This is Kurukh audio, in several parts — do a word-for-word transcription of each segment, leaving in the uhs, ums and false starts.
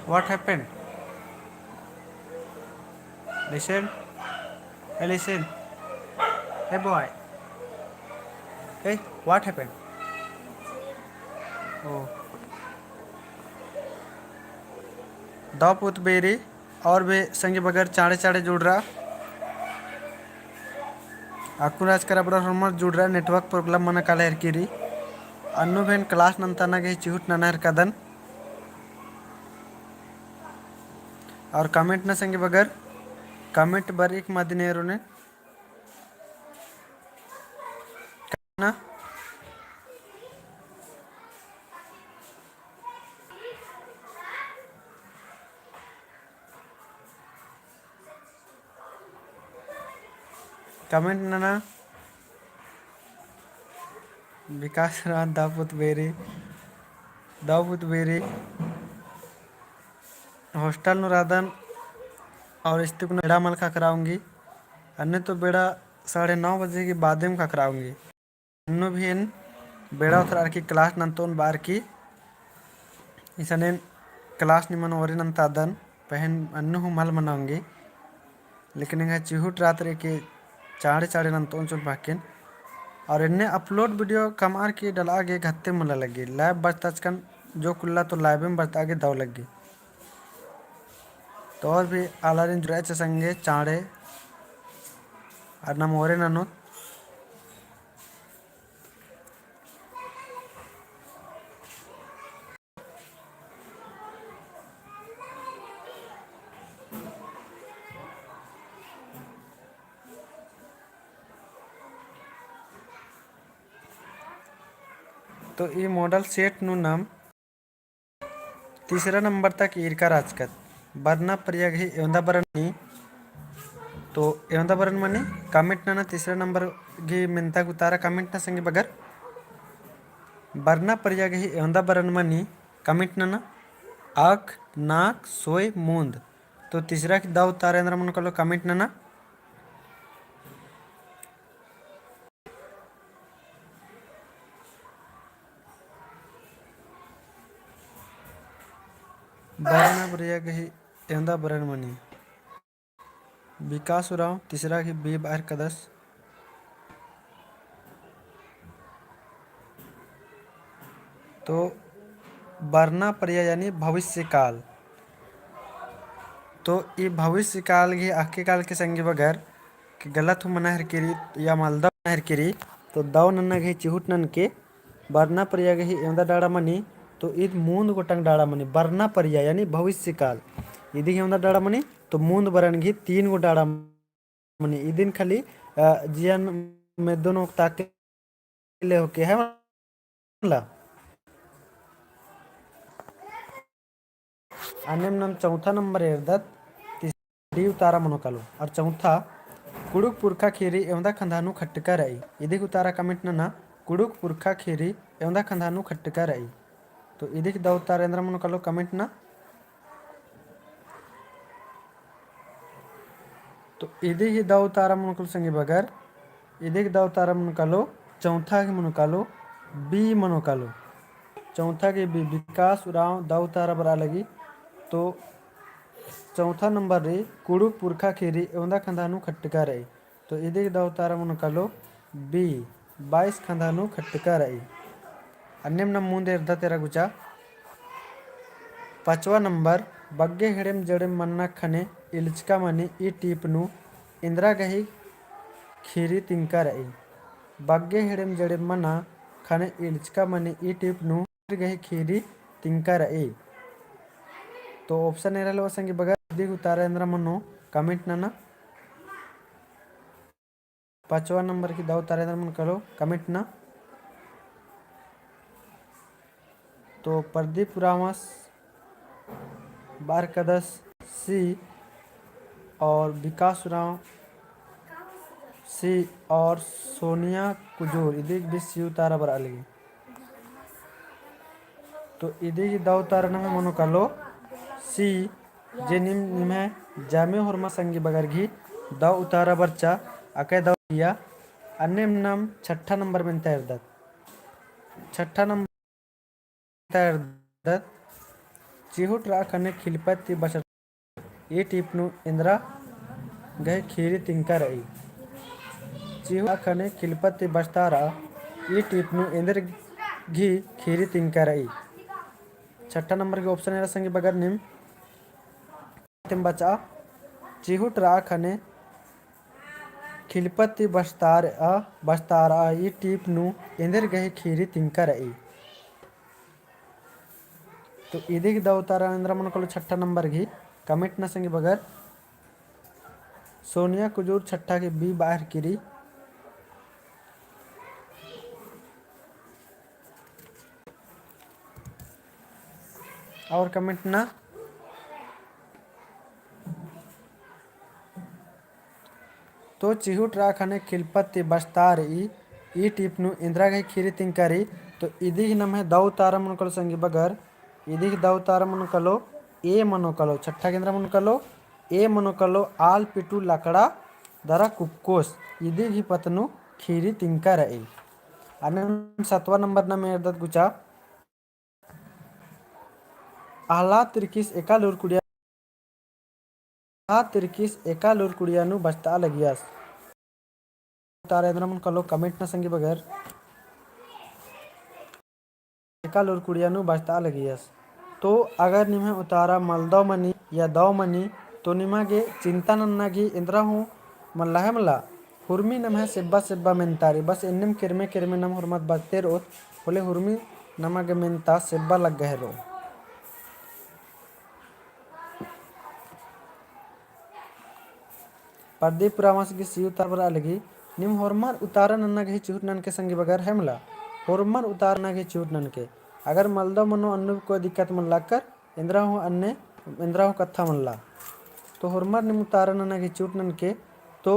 What happened? Listen. Hey, listen. Hey, boy. Hey, what happened? Oh. दव पुत बेरी और भी संगी बगर चाँड़े चाँड़े जुड़रा। अक्कुन आजकल अबड़ा होरमर जुड़रा, network problem मना काला हेरकी रई। अन्नु भेन class नन्ताना गे चिहुट नना हेरकादन। और comment ना संगी बगर, comment बरई का मदिन एरोने। ना? Comment नना। विकास रात दव पुत बेरी, दव पुत बेरी। Hostel नू रअदन और इस्तिक नू बेड़ा मल खखराओंगी। अन्ने तो बेड़ा साढ़े नौ बजे के बादे में खखराओंगी। अन्नु भी एन बेड़ा उतरअर की class नन्तोन बअर की। इसन एन class निमन ओरे नन्तादन, पहें अन्नु हूँ मल मनाओंगी। लेकिन एंगा चिहुट रात रई कि चाँड़े चाँड़े नन्तोन चुन पाकिन। और एन्ने upload video कमअर की डलआ गे घत्ते मला लग्गी। Live बरचकन जो कुल्ला तो live में बरचआ गे दव लग्गी। तो और भी आलारिन जुड़ाचा संगे चाँड़े अर नम ओरे ननोत। तो ई model set नू नम तीसरा नंबर तक ईरका रहचकत। बरना परिया गही एवंदा बरन मनी। तो एवंदा बरन मनी comment नना, तीसरा नंबर गही मेन्ता गही उतारा comment नना संगी बगर। बरना परिया गही एवंदा बरन मनी comment नना, अख, नाक, सोय, मूंद। तो तीसरा गही दव उतारा एन्दरा मनो कालो comment नना। बरना परिया गही एवंदा बरन मनी। विकास उराँव तीसरा गही बी बअर कदस। तो बरना परिया यानी भविष्यकाल। तो ई भविष्यकाल गही अक्के काल के संगी बगर कि गलत हूँ मना हेरकी रई या मलदव मना हेरकी रई, तो दव नन्ना गही चिहुट ननके बरना परिया गही एवंदा डाड़ा मनी, तो ईद मूंद गोटंग डाड़ा मनी, बरना परिया यानी भविष्यकाल। इदी गही एवंदा डाड़ा मनी, तो मूंद बरन गही तीन गो डाड़ा मनी। इदिन खाली, अ, जियन मेद्दोन ओक्ताके ले होके है मला। अन्नेम नम चौथा नंबर एरदत, तीस-, डी उतारा मनो कालो। और चौथा, कुँड़ुख़ पुरखा ख़ीरी एवंदा ख़ंधा नू खट्टका रई। इदी गही उतारा comment नना, कुँड़ुख़ पुरखा ख़ीरी एवंदा ख़ंधा नू खट्टका रई। तो इदी गही दव उतारा एन्दरा मनो कालो comment नना। तो इदी गही दव उतारा मनो कालो संगी बगर, इदी गही दव उतारा मनो कालो, चौथा गही मनो कालो, बी मनो कालो। चौथा गही बी, विकास उराँव दव उतारा बरआ लगी। तो चौथा नंबर रई, कुँड़ुख़ पुरखा ख़ीरी एवंदा ख़ंधा नू खट्टका रई। तो इदी गही दव उतारा मनो कालो बी, बाईस ख़ंधा नू खट्टका रई। अन्नेम नम मूंद एरदत एरा गुचा। पाँचवा नंबर, बग्गे हेड़ेम जड़ेम मन्ना ख़ने इल्चका मनी ई टीप नू एन्दरा गही ख़ीरी तिंका रई। बग्गे हेड़ेम जड़ेम मन्ना ख़ने इल्चका मनी ई टीप नू गही ख़ीरी तिंका रई। तो option एरा लवा संगी बगर, इदी गही उतारा एन्दरा मनो comment नना। पाँचवा नंबर गही दव उतारा एन्दरा मनो कालो comment नना। तो प्रदीप उराँवस बअर कदस सी और विकास उराँव सी और सोनिया कुजूर इदी गही बी सी उतारा बरआ लगी। तो इदी गही दव उतारा नम्है मनो कालो सी, जे निम, निम्है जामे होरमा संगी बगर गही दव उतारा बरचा अकय दव किया। अन्नेम नम छट्ठा नंबर मेन्ता एरदत। छट्ठा नंबर एरदत। चिहुट रआ ख़ने खिलपत ती बचता रआ, ई टीप नू एन्दरा गही खीरी तिंका रई। चिहुट रआ ख़ने खिलपत ती बचता रआ, ई टीप नू एन्देर गही खीरी तिंका रई। छट्ठा नंबर गही option एरा संगी बगर नीम तिम बचआ, चिहुट रआ ख़ने खिलपत ती बचता रआ, बचता रआ, ई टीप नू एन्देर गही खीरी तिंका रई। तो इदिक दौ उतारा एन्दरा मनो कालो छट्ठा नंबर गही, comment ना संगी बगर। सोनिया कुजूर छट्ठा गही B बअर किरी। और comment ना। तो चिहुट रआ ख़ने खिलपत ती बचता रई, ई टीप नू एन्दरा गही खीरी तिंका रई। तो इदिक नम्है दौ उतारा मनो कालो संगी बगर, इदिक दौ उतारा मनो कालो, A मनो कालो, छट्ठा गही एन्दरा मनो कालो, A मनो कालो, आल पिटु लकड़ा दरा कुक्कोस, इदिक गही पत्त नू खीरी तिंका रई। अन्नेम सतवा नंबर नम एरदत गुचा, अहला तिरकिस एका लूर कुड़िया, अहला तिरकिस एका लूर कुड़िया नू बचता लगियस। उतारा एन्दरा मनो कालो comment ना संगी बगर। एका लूर कुड़िया नू बचता लगियस। तो अगर निम्है उतारा मलदौ मनी या दौ मनी, तो निमा गे चिंता नन्ना गही एन्दरा हूँ मल्ला है मला। हुरमी नम्है सेब्बा सेब्बा मेन्ता रई, बस एन्नेम केरमे केरमे नम होरमत बचते रओत, होले हुरमी नमा गे मेन्ता सेब्बा लग्गा हेरो। प्रदीप उराँवस गही C उतारा बरआ लगी, नीम होरमर उतारा नन्ना गही चिहुट ननके संगी बगर है मला, होरमर उतारा नन्ना गही चिहुट ननके। अगर मलदौ मनो अन्नु कोई दिक्कत मल्ला कर, एन्दरा हूँ अन्ने, एन्दरा हूँ कत्था मल्ला। तो होरमर नीम उतारा नन्ना गही चिहुट ननके, तो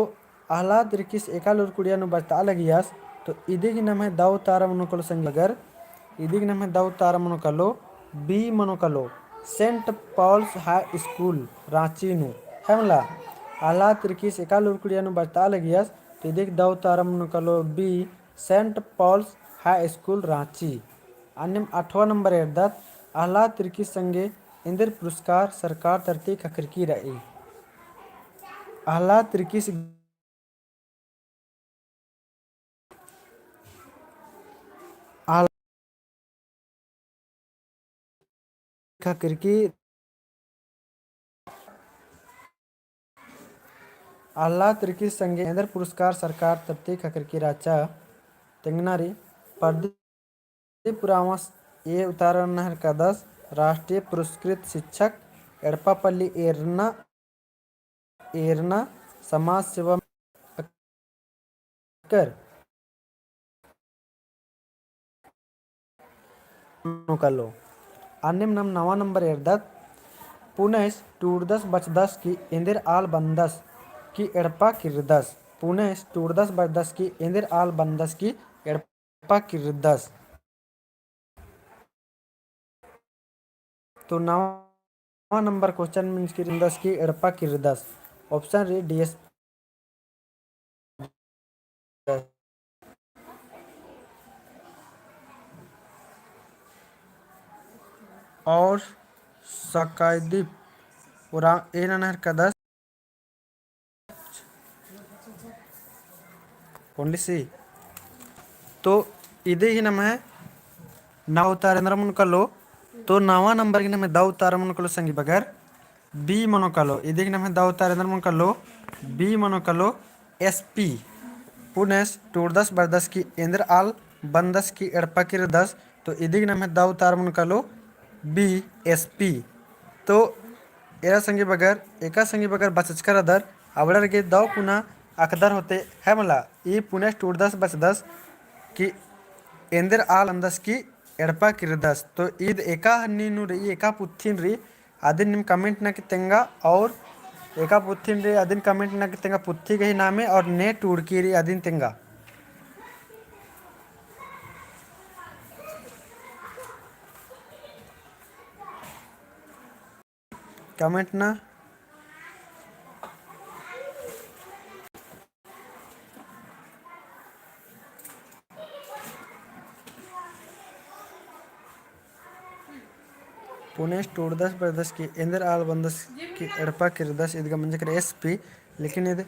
अहला तिरकिस एका लूर कुड़िया नू बचता लगियस, तो इदिक नम्है दौ उतारा मनो कालो संगी बगर, इदिक नम्है दौ उतारा मनो कालो, B मनो कालो, Saint Paul's High School राँची नू, है मला। अहला तिरकिस एका लूर कुड़िया नू बचता लगियस, तो इदिक दौ उतारा मनो कालो, B Saint Paul's High School राँची। अन्नेम अठवा नंबर एरदत, अहला तिरकिस संगे एन्देर पुरस्कार सरकार तरती ख़क्खरकी रई। अहला तिरकिस ख़क्खरकी, अहला तिरकिस संगे एन्देर पुरस्कार सरकार तरती ख़क्खरकी रहचा तेंगना रई। प्रदीप उराँवस A उतारा नन्ना हेलरकदस, राष्ट्रीय पुरस्कृत शिक्षक एड़पापल्ली एरना एरना समाज सेवा कर मनो कालो। अन्नेम नम नवा नंबर एरदत, पुनेस टूड़दस बचदस की एन्देर आल बन्दस की एड़पा किर्रदस। पुनेस टूड़दस बचदस की एन्देर आल बन्दस की एड़पा एड़पा किर्रदस। तो नवा नंबर question means कि रिंदस की एड़पा किर्रदस। Option रई D S। और सकायदीप उराँव A नना हेलरकदस। Only C। तो इदी ही नम्है नवा उतारा एन्दरा मनो कालो, तो नवा नंबर की नम्है दव उतारा मनो कालो संगी बगर, B मनो कालो। इदी ही नम्है दव उतारा एन्दरा मनो कालो, B मनो कालो, S P। पुनेस टूड़दस बरदस की एन्देर आल बन्दस की एड़पा किर्रदस, तो इदी ही नम्है दव उतारा मनो कालो B S P। तो एरा संगी बगर, एका संगी बगर बचचका रअदर, अबड़र गे दव पुना अख़दर होते है मला, ई पुनेस टूड़दस बचदस की एन्देर आल बन्दस की एड़पा किर्रदस। तो ईद एका हन्नी नू रई, एका पुत्थिन रई, अदिन नीम comment नना की तेंगा, और एका पुत्थिन रई अदिन comment नना की तेंगा, पुत्थी गही नामे और ने टूड़की रई अदिन तेंगा। Comment नना। पुनेस टूड़दस बरदस की एन्देर आल बन्दस की एड़पा किर्रदस, ईद गा मंजकर एसपी, लेकिन ईद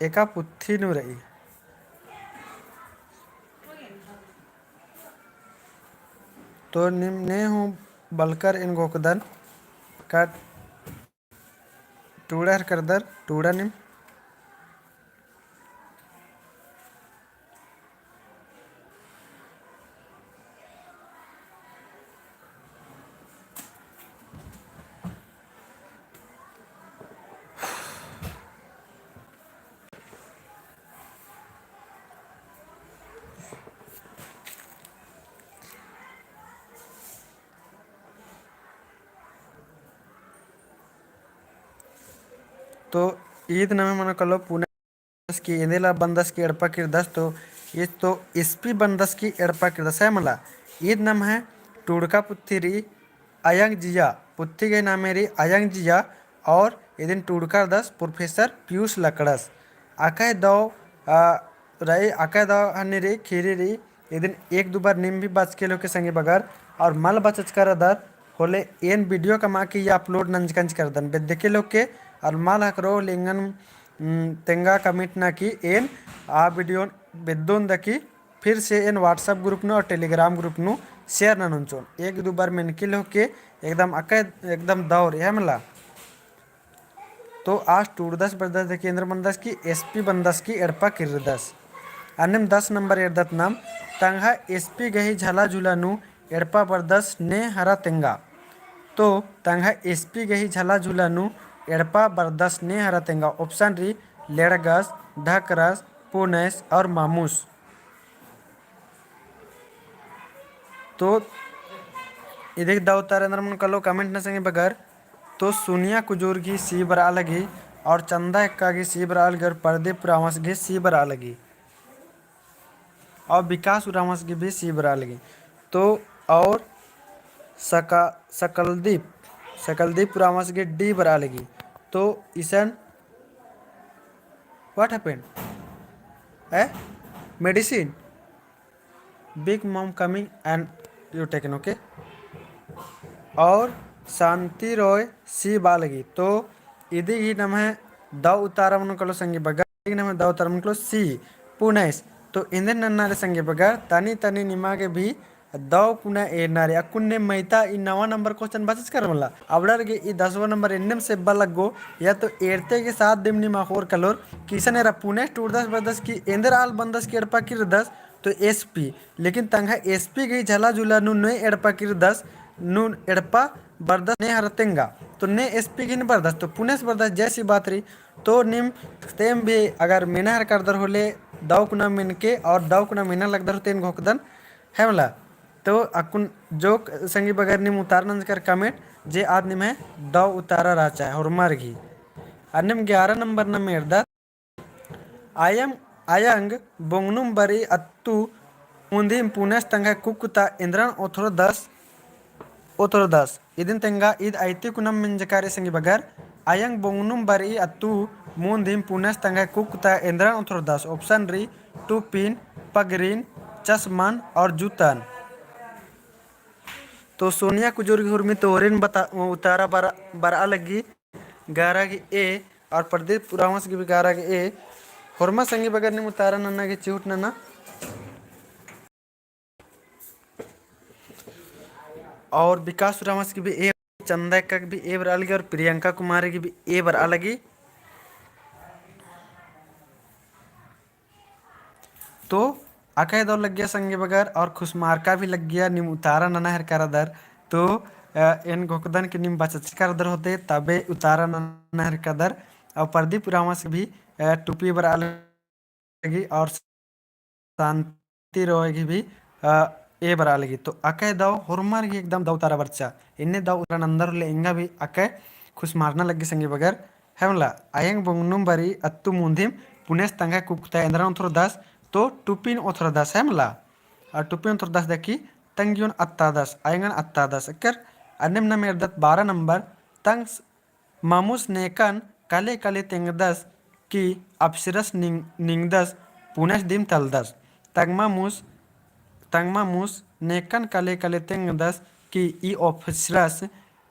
एका पुथी नू रई। तो नीम ने हूँ बलकर एन घोखदन का टूड़ा हर करदर, टूड़ा नीम। तो ईद नम्है मनो कालो पुनेस की एन्देर आल बन्दस की एड़पा किर्रदस, तो ईद तो एसपी बन्दस की एड़पा किर्रदस है मला। ईद नम्है टूड़का पुथी रई अयंग जिया, पुथी गही नामे रई अयंग जिया, और इदिन टूड़का रअदस प्रोफेसर पीयूष लकड़स। अकय दव, आ, रई, अकय दव हन्नी रई, खीरी रई, इदिन एक दू बार नीम भी बचके लोके संगी बगर, और मल बचचका रअदर होले एन वीडियो कमआ की या अपलोड नंजकंज करदन, बेद्दके लोके, और मल हकरो होले एंगन, उम, तेंगा कमेंट ना की एन आ वीडियो बेद्दोन दकी फिर से एन WhatsApp group नू और Telegram group नू share ननोन चिओन। एक दू बार मेनके लोके एकदम अकय, एकदम दौर है मला। तो आस टूड़दस बरदस दकी एन्देर बन्दस की एसपी बन्दस की एड़पा किर्रदस। अन्नेम दस नंबर एरदत नाम, तंग्है एसपी गही झला झुला नू एड़पा बरदस ने हरा तेंगा। तो तंग्है एसपी गही झला झुला नू एड़पा बरदस ने हरा तेंगा। Option रई लेड़गस, ढकरस, पुनेस और मामुस। तो इदिक दव उतारा एन्देर मनो कालो कमेंट ना संगी बगर। तो सोनिया कुजूर गही सी बरआ लगी और चंदा एक्का गही सी बरआ लगी और प्रदीप उराँवस गही सी बरआ लगी और विकास उराँवस गही भी सी बरआ लगी। तो और सका-, सकलदीप, सकलदीप उराँवस गही डी बरआ लगी। तो इसन What happened? Eh? Medicine? Big mom coming and you taken, okay? और शांति रॉय सी बआ लगी। तो इदी गही नम्है दव उतारा मनो कालो संगी बगर, इदी गही नम्है दव उतारा मनो कालो सी, पुनेस। तो एन्देर नन्ना रे संगी बगर, तनी तनी निमा गे भी दव कुना एरना रई। अक्कुन ने मैता ई नवा नंबर question बचचकर मला। अबड़र गे ई दसवा नंबर एन्नेम सेब्बा लग्गो, या तो एरते गे साथ दिम नीम अख़ोर कलोर, किसन एरा पुनेस टूड़दस बरदस की एन्देर आल बन्दस की एड़पा किर्रदस, तो एसपी। लेकिन तंग्है एसपी गही झला झुला नू ने एड़पा किर्रदस, नू एड़पा बरदस ने हरा तेंगा। तो ने एसपी गही ने बरदस, तो पुनेस बरदस, जैसी बात रई। तो नीम तेम भी अगर मेना हर करदर होले दव कुना मेनके और दव कुना मेना लगदर होले एन घोखदन, है मला। तो अक्कुन जोक संगी बगर नीम उतारा नंजकर कमेंट जे आद निम्है दव उतारा रहचा होरमर गही। अन्नेम ग्यारह नंबर नम एरदत। अयंग, अयंग बोंगनुम बरई अत्तु मुन्धिम पुनेस तंग्है कुक्कु ता एन्द्रन ओथरदस, ओथरदस। इदिन तेंगा ईद अइती कुनम मेंजका रई संगी बगर। अयंग बोंगनुम बरई अत्तु मुन्धिम पुनेस तंग्है कुक्कु ता एन्द्रन ओथरदस। Option रई टुपिन, पगरिन, चश्मन और जूतन। तो सोनिया कुजूर गही हुरमी तो ओरिन बता, उतारा बरआ, बरआ लगी। ग्यारह गही ए और प्रदीप उराँवस गही भी ग्यारह गही ए। होरमा संगी बगर नीम उतारा नन्ना गही चिहुट नना। और विकास उराँवस गही भी ए, चंदा एक्का गही भी ए बरआ लगी और प्रियंका कुमारी गही भी ए बरआ लगी। तो अकय दव लग्गिया संगी बगर और खुसमारका भी लग्गिया नीम उतारा नना हेरका रअदर। तो, अ, एन घोखदन कि नीम बचचका रअदर होते तबे उतारा नना हेरका रअदर। और प्रदीप उराँवस गही भी, अ, टुपी बरआ लगी और शांति रॉय गही भी, अ, ए बरआ लगी। तो अकय दव होरमर गही एकदम दव उतारा बरचा। एन्ने दव उतारा नंदर होले एंगा भी अकय खुसमारना लग्गी संगी बगर। है मला, अयंग बोंगनुम बरई अत्तु मुन्धिम पुनेस तंग्है कुक्कु ता एन्द्रन ओथरदस, तो टुपिन ओथरदस, है मला। और टुपिन ओथरदस दकी तंग्योन अत्तादस, अयंगन अत्तादस। एकर अन्नेम नम एरदत बारह नंबर, तंग मामुस नेकन कले कले तेंगदस कि अप्सरस निंग-, निंगदस पुनेस दिम तलदस। तंग मामुस, तंग मामुस नेकन कले कले तेंगदस कि ई अप्सरस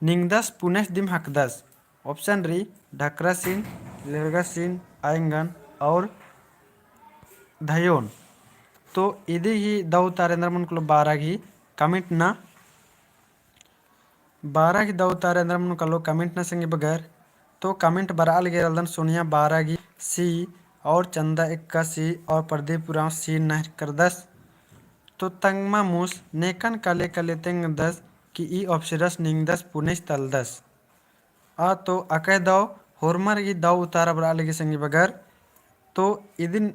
निंगदस पुनेस दिम हकदस। Option रई ढकरासिन, लेड़गासिन, आयंगन और धयोन। तो इदी ही दौ उतारा एन्द्रा मनो कालो बारा गी comment ना। बारा गी दौ उतारा एन्द्रा मनो कालो comment ना संगी बगर। तो comment बरआ लगी रअदन सोनिया बारा गी C और चंदा एक्का C और प्रदीप उराँव C नहर करदस। तो तंगमा मूस नेकन कले कले तेंगदस कि ई option रअस निंगदस पुनेस तलदस। आ तो अकय दौ होरमर गी दौ उतारा बरआ लगी संगी बगर। तो इदिन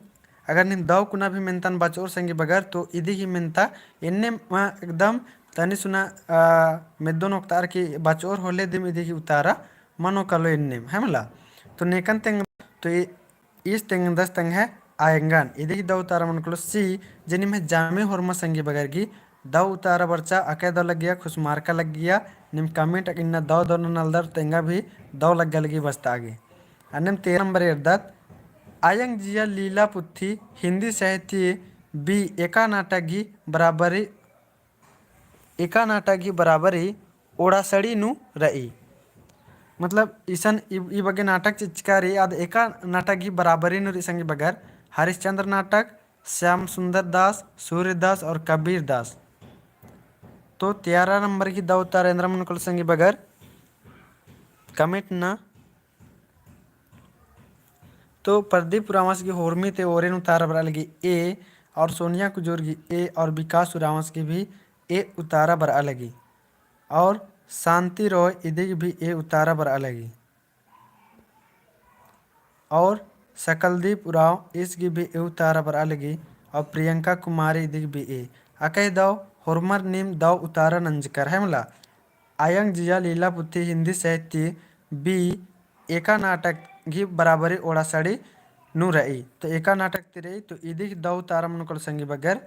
अगर नीम दौ कुना भी मेन्तन बचओर संगी बगर, तो इदी ही मेन्ता एन्ने मा एकदम तनी सुना, आ, मेद्दोन ओक्तार की बचओर होले दिम इदी ही उतारा मनो कालो एन्ने, है मला? तो नेकन तेंग, तो इ-, ईस तेंगदस तंग्है आयंगन। इदी ही दौ उतारा मनो कालो C, जे निम्है जामे होरमा संगी बगर गी दौ उतारा बरचा। अकय दौ लग्गिया, खुसमारका लग्गिया, नीम comment इन्ना दौ दौ ननलदर तेंगा भी दौ लग्गा लगी बचता आगे। अन्नेम तेरह नंबर एरदत, आयंग जिया लीला पुथी हिंदी साहित्य B एका नाटक गी बराबरी एका नाटक गी बराबरी ओड़ासड़ी नू रई। मतलब इसन इ, इ बग्गे नाटक चिचका रई, आद एका नाटक गी बराबरी नू रई संगी बगर, हरिश्चंद्र नाटक, श्याम सुंदर दास, सूर्यदास और कबीर दास। तो तेरह नंबर गी दौ उतारा एन्द्रा मनो कालो संगी बगर, comment ना। तो प्रदीप उराँवस गी होरमी ती ओरेन उतारा बरआ लगी A और सोनिया कुजूर गी A और विकास उराँवस गी भी A उतारा बरआ लगी और शांति रॉय इदी गी भी A उतारा बरआ लगी और सकलदीप उराँव ईस गी भी A उतारा बरआ लगी और प्रियंका कुमारी इदी गी भी A। अकय दौ होरमर नीम दौ उतारा नंजकर, है मला? आयंग जिया लीला पुथी हिंदी साहित्य B एका नाटक गी बराबरी ओड़ासड़ी नू रई। तो एका नाटक ती रई, तो इदी ही दौ उतारा मनो कालो संगी बगर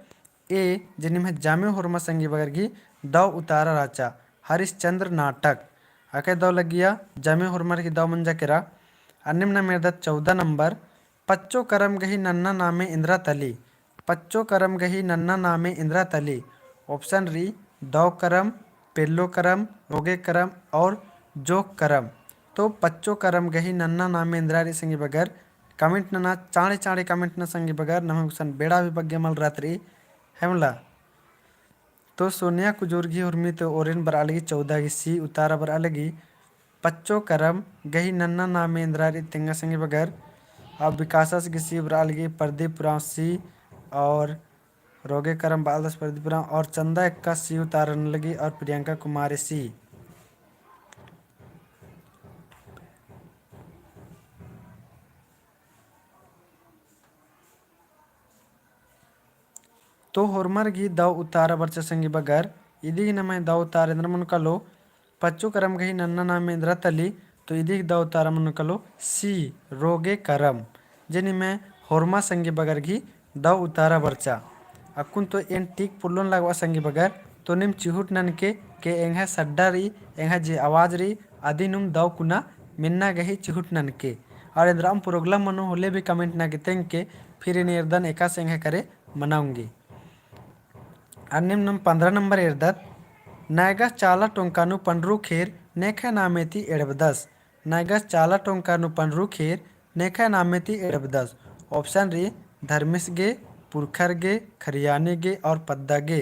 A, जे निम्है जामे होरमा संगी बगर गी दौ उतारा रहचा, हरिश्चंद्र नाटक। अकय दौ लग्गिया, जामे होरमर गी दौ मंजा केरा। अन्नेम नाम एरदत चौदह नंबर, पच्चो करम गही नन्ना नामे एन्द्रा तली। पच्चो करम गही नन्ना नामे एन्द्रा तली। Option रई दौ करम, पेल्लो करम, रोगे करम और जोक करम। तो पच्चो करम गही नन्ना नामे एन्द्रा रई संगी बगर, comment नना, चाँड़े चाँड़े comment ना संगी बगर, नम्है गुसन बेड़ा भी बग्गे मल रअत रई, है मला? तो सोनिया कुजूर गी होरमी ती ओरेन बरआ लगी चौदह गी C उतारा बरआ लगी। पच्चो करम गही नन्ना नामे एन्द्रा रई तेंगा संगी बगर। अब विकासस गी C बरआ लगी, प्रदीप उराँव C और रोगे करम बआलदस प्रदीप उराँव और चंदा एक्का C उतारा नना लगी और प्रियंका कुमारी C। तो होरमर गी दौ उतारा बरचा संगी बगर, इदी गी नम्है दौ उतारा एन्द्रा मनो कालो, पच्चो करम गही नन्ना नामे एन्द्रा तली, तो इदी गी दौ उतारा मनो कालो C, रोगे करम। जे निम्है होरमा संगी बगर गी दौ उतारा बरचा। अक्कुन तो एन टिक पोल्लोन लगबआ संगी बगर, तो नीम चिहुट ननके, के एंग्है सड्डा रई, एंग्है जे आवाज रई, अदिनुम दौ कुना मेन्ना गही चिहुट ननके। और एन्द्रअम problem मनो होले भी comment नना गे तेंगके, फिर एन एरदन एकासे एंग्है करे मना ओंगी। अन्नेम नाम पन्द्रह नंबर एरदत, नैगस चाला टोंका नू पंडरू खेर नेखय नामे ती एड़बदस। नैगस चाला टोंका नू पंडरू खेर नेखय नामे ती एड़बदस। Option रई धर्मेस गे, पुरखर गे, खरियानी गे और पद्दा गे।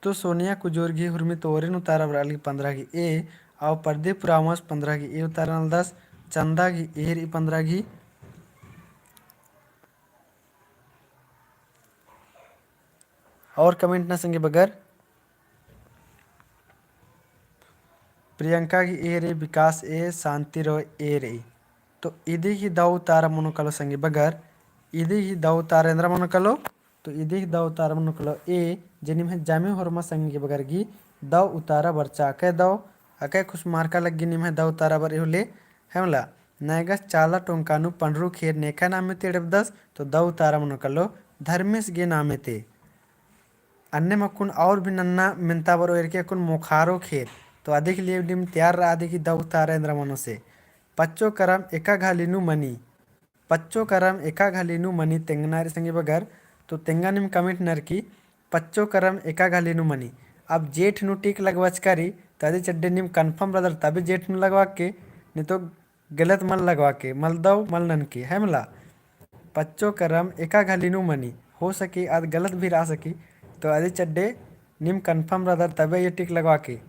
तो सोनिया कुजूर गी हुरमी ती ओरेन उतारा बरआ लगी पन्द्रह गी A, और प्रदीप उराँवस पन्द्रह गी A उतारा नलदस, चंदा गी A रई पन्द्रह गी। और comment ना संगी बगर, प्रियंका गी A रई, विकास A, शांति रॉय A रई। तो इदी ही दौ उतारा मनो कालो संगी बगर, इदी ही दौ उतारा एन्द्रा मनो कालो, तो इदी ही दौ उतारा मनो कालो A, जे निम्है जामे होरमा संगी बगर गी दौ उतारा बरचा। अकय दौ, अकय खुसमारका लग्गी निम्है दौ उतारा बरई होले, है मला, नैगस चाला टोंका नू पंडरू खेर नेखय नामे ती एड़बदस, तो दौ उतारा मनो कालो धर्मेस गे नामे ती। अन्नेम अक्कुन और भी नन्ना मेन्ता बरओ एरके अक्कुन मोखारो खेर। तो अदी के लिए नीम तैयार रआ अदी की दौ उतारा एन्द्रा मनो से। पच्चो करम एका घाली नू मनी। पच्चो करम एका घाली नू मनी तेंगना रई संगी बगर। तो तेंगा नीम comment ननकी, पच्चो करम एका घाली नू मनी। अब जेठ नू टिक लगबचका रई, तो अदी चड्डे नीम confirm रअदर तबे जेठ नू लगवाके, नी तो गलत मल लगवाके, मल दव मल ननके, है मला। पच्चो करम एका घली नू मनी, हो सके आद गलत भी रआ सके, तो अदी चड्डे नीम confirm रअदर तबे ये tick लगवाके।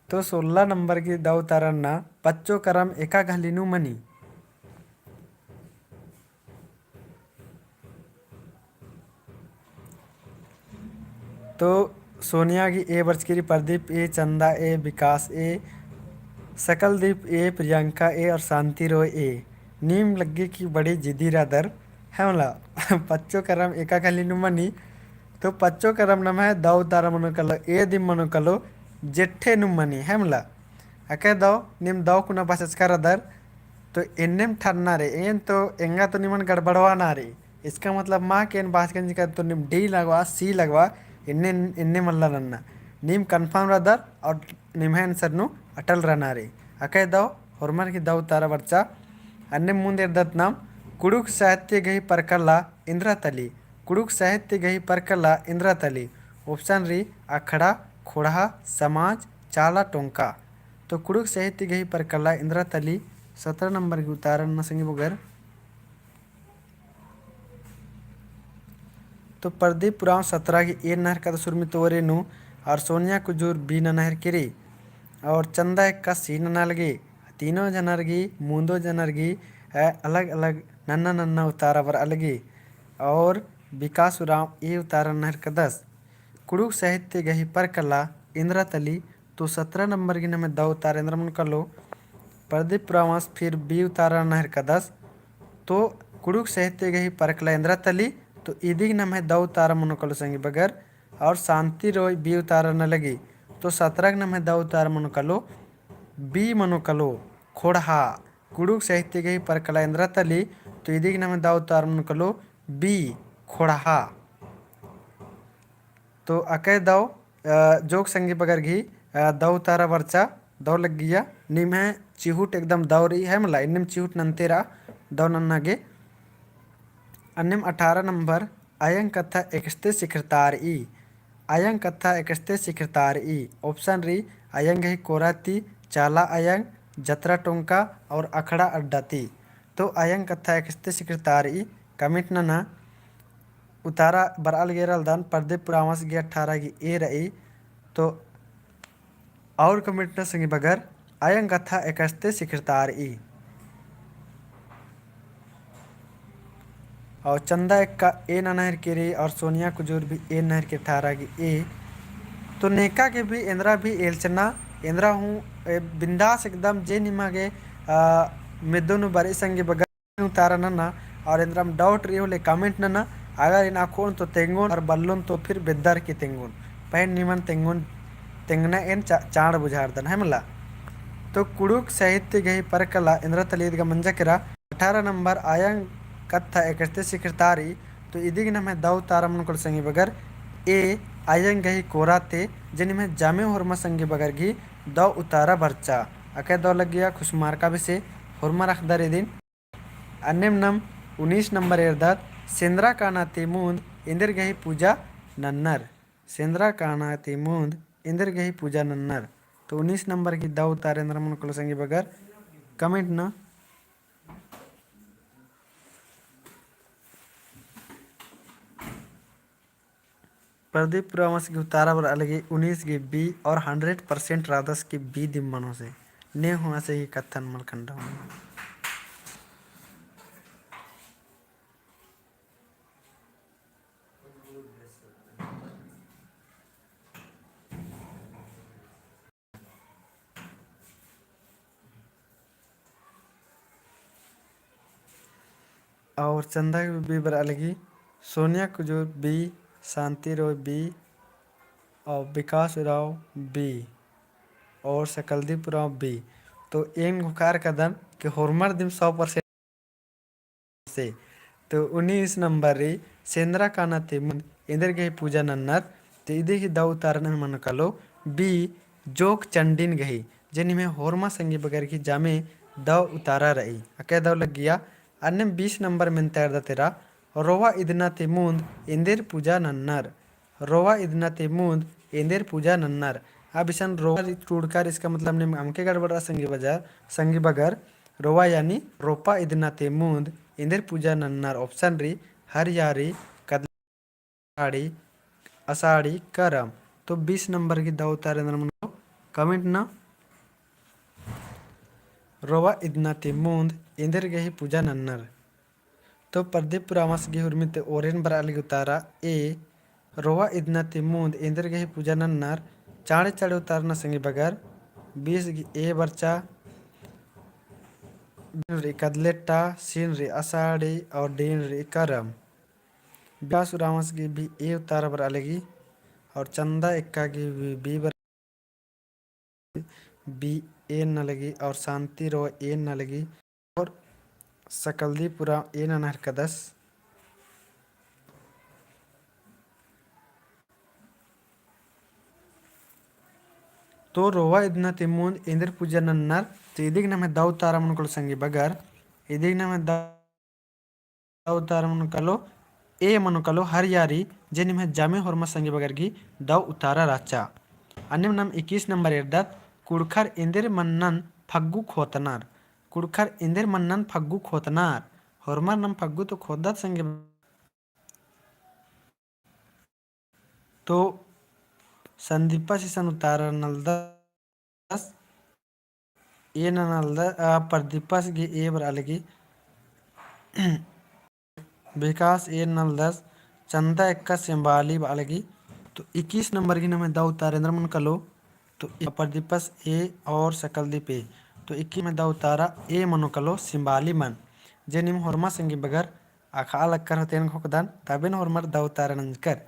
तो सोलह नंबर की दव उतारा नना, पच्चो करम एका घली नू मनी। तो सोनिया गही A बरचकी रई, प्रदीप A, चंदा A, विकास A, सकलदीप A, प्रियंका A और शांति रॉय A। नीम लग्गी कि बड़ी जिद्दी रअदर, है मला। पच्चो करम एका घली नू मनी, तो पच्चो करम नम्है दव उतारा मनो कालो, A दिम मनो कालो, जेठे नू मनी, है मला। अकय दव, नीम दव कुना बचचका रअदर, तो एन्नेम ठन्ना रई, एन तो एंगा तो निमन गड़बड़वाना रई। इसका मतलब मा कि एन बाचकन चिका तो नीम D लगवा, C लगवा, एन्ने, एन्ने मल्ला नन्ना। नीम confirm रअदर और निम्है answer नू अटल रअना रई। अकय दव, होरमर गही दव उतारा बरचा। अन्नेम मुन्द एरदत नाम, कुँड़ुख़ साहित्य गही परकला एन्द्रा तली। कुँड़ुख़ साहित्य गही परकला एन्द्रा तली। Option रई, अखड़ा, ख़ोंड़हा, समाज, चाला, टोंका। तो कुँड़ुख़ साहित्य गही परकला एन्द्रा तली, सतरा नंबर गही उतारा नना संगी बगर। तो प्रदीप उराँव सतरा गही A नना हेलरकदस उर्मी तोरे नू, और सोनिया कुजूर B नना हेलरकी रई, और चंदा एक्का C नना लगी। तीनों जनर गही, मुन्दो जनर गही, अ, अलग-अलग नन्ना-नन्ना उतारा बरआ लगी, और विकास उराँव A उतारा नना हेलरकदस। कुँड़ुख़ साहित्य गही परकला एन्द्रा तली, तो सतरा नंबर गही नम्है दव उतारा एन्द्रा मनो कालो, प्रदीप उराँवस फिर B उतारा नना हेलरकदस। तो कुँड़ुख़ साहित्य गही परकला एन्द्रा तली, तो इदिग नम्है दव उतारा मनो कालो संगी बगर, और शांति रॉय B उतारा नना लगी। तो सतरा गही नम्है दव उतारा मनो कालो, B मनो कालो, ख़ोंड़हा। कुँड़ुख़ साहित्य गही परकला एन्द्रा तली, तो इदिग नम्है दव उतारा मनो कालो, B, ख़ोंड़हा। तो अकय दव, अ, जोक संगी बगर गही, अ, दव उतारा बरचा, दव लग्गिया, निम्है चिहुट एकदम दव रई, है मला, एन्नेम चिहुट नन्ते रआ, दव नन्ना गे। अन्नेम अठारह नंबर, अयंग कत्था एकस्ते सिखरतारई। अयंग कत्था एकस्ते सिखरतारई। Option रई, अयंग गही कोरा ती, चाला अयंग, जतरा टोंका और अखड़ा अड्डा ती। तो अयंग कत्था एकस्ते सिखरतारई, comment नना। उतारा बरआ लगी रअदन, प्रदीप उराँवस गही अठारह गही A रई। तो और comment नना संगी बगर, अयंग कत्था एकस्ते सिखरतारई। और चंदा एक्का A नना हेलरकी रई और सोनिया कुजूर भी A नना हेलरकी रई, अठारह गही A। तो नेका गे भी एन्द्रा भी एल्चना, एन्द्रा हूँ, ए, बिंदास एकदम जे निमा गे, आ, मेदो नू बरई संगी बगर उतारा नना, और एन्द्रम doubt रई होले comment नना, अगर एन अख़ोन तो तेंगोन और बल्लोन तो फिर बेद्दर की तेंगोन, पहें निमन तेंगोन, तेंगना एन चा-, चाड़ बुझारदन, है मला। तो कुँड़ुख़ साहित्य गही परकला एन्द्रा तली इदगा मंजा केरा, अठारह नंबर अयंग कत्था एकस्ते सिखरतारई, तो इदिग नम्है दव उतारा मनो कालो संगी बगर A, अयंग गही कोरा ती, जे निम्है जामे होरमा संगी बगर गही दव उतारा बरचा। अकय दव लग्गिया खुसमारका बेसे होरमा रअदर इदिन। अन्नेम नाम उन्नीस नंबर एरदत, सेंदरा काना ती मुन्द एन्देर गही पूजा नन्नर। सेंदरा काना ती मुन्द एन्देर गही पूजा नन्नर। तो उन्नीस नंबर गही दव उतारा एन्द्रा मनो कालो संगी बगर comment नना। प्रदीप उराँवस गही उतारा बरआ लगी उन्नीस गही B और hundred percent रअदस कि B दिम मनो से। ने हूँ आसे गही कत्थन मल खंडा हूँ। और चंदा भी B बरआ लगी, सोनिया कुजूर B, शांति रॉय B, और विकास उराँव B, और सकलदीप उराँव B। तो एन घोखारकदन कि होरमर दिम सौ percent से। तो उन्नीस नंबर रई, सेंदरा काना ती मुन्द एन्देर गही पूजा नन्नर। तो इदी गही दव उतारा नम्है मनो कालो B, जोक चंडिन गही, जे निम्है होरमा संगी बगर गही जामे दव उतारा रई। अकय दव लग्गिया। अन्नेम बीस नंबर मेन्ता एरदत एरा, रोवा इदना ती मुन्द एन्देर पूजा नन्नर। रोवा इदना ती मुन्द एन्देर पूजा नन्नर। अब इसन रोवा कुँड़ुख़र, इसका मतलब नीम अमके गड़बड़रा संगी बगर, रोवा यानी रोपा इदना ती मुन्द एन्देर पूजा नन्नर। Option रई हरियारी, कदले, असाड़ी, असाड़ी, करम। तो बीस नंबर गही दव उतारा एन्देर मनो comment नना। रोवा इदना ती मुन्द एन्देर गही पूजा नन्नर। तो प्रदीप उराँवस गही हुरमी ती ओरेन बरआ लगी उतारा A, रोवा इदना ती मुन्द एन्देर गही पूजा नन्नर। चाँड़े चाँड़े उतारा नना संगी बगर, बीस गही A बरचा। B नू रई कदलेट्टा, C नू रई असाड़ी और D नू रई करम। विकास उराँवस गही भी A उतारा बरआ लगी और चंदा एक्का गही भी B बरआ B A नना लगी और शांति रोवा A नना लगी और सकलदीप उराँव A नना हेलरकदस। तो रोवा इदना ती मुन्द एन्देर पूजा नन्नर, तो इदिक नम्है दव उतारा मनो कालो संगी बगर, इदिक नम्है दव दव उतारा मनो कालो A मनो कालो हरियारी, जे निम्है जमे होरमा संगी बगर गही दव उतारा रहचा। अन्नेम नाम इक्कीस नंबर एरदत, कुँड़ुख़र एन्देर मन्नन फग्गु खोतनर। कुँड़ुख़र एन्देर मन्नन फग्गु खोतनर। होरमर नाम फग्गु तो खोतदत संगी तो संदीपस इसन उतारा नलदस, A नना नलदस, आ, प्रदीपस गही A बरआ लगी, विकास A नना नलदस, चंदा एक्का सिम्बाली बरआ लगी। तो इक्कीस नंबर गही नम्है दव उतारा एन्देर मनो कालो, तो प्रदीपस A और सकलदीप A। तो इक्कीस नम्है दव उतारा A मनो कालो सिम्बाली मन। जे नीम होरमा संगी बगर अख़आ लक्कर होले एन ख़ोख़दन, तबेन होरमर दव उतारा नंजकर।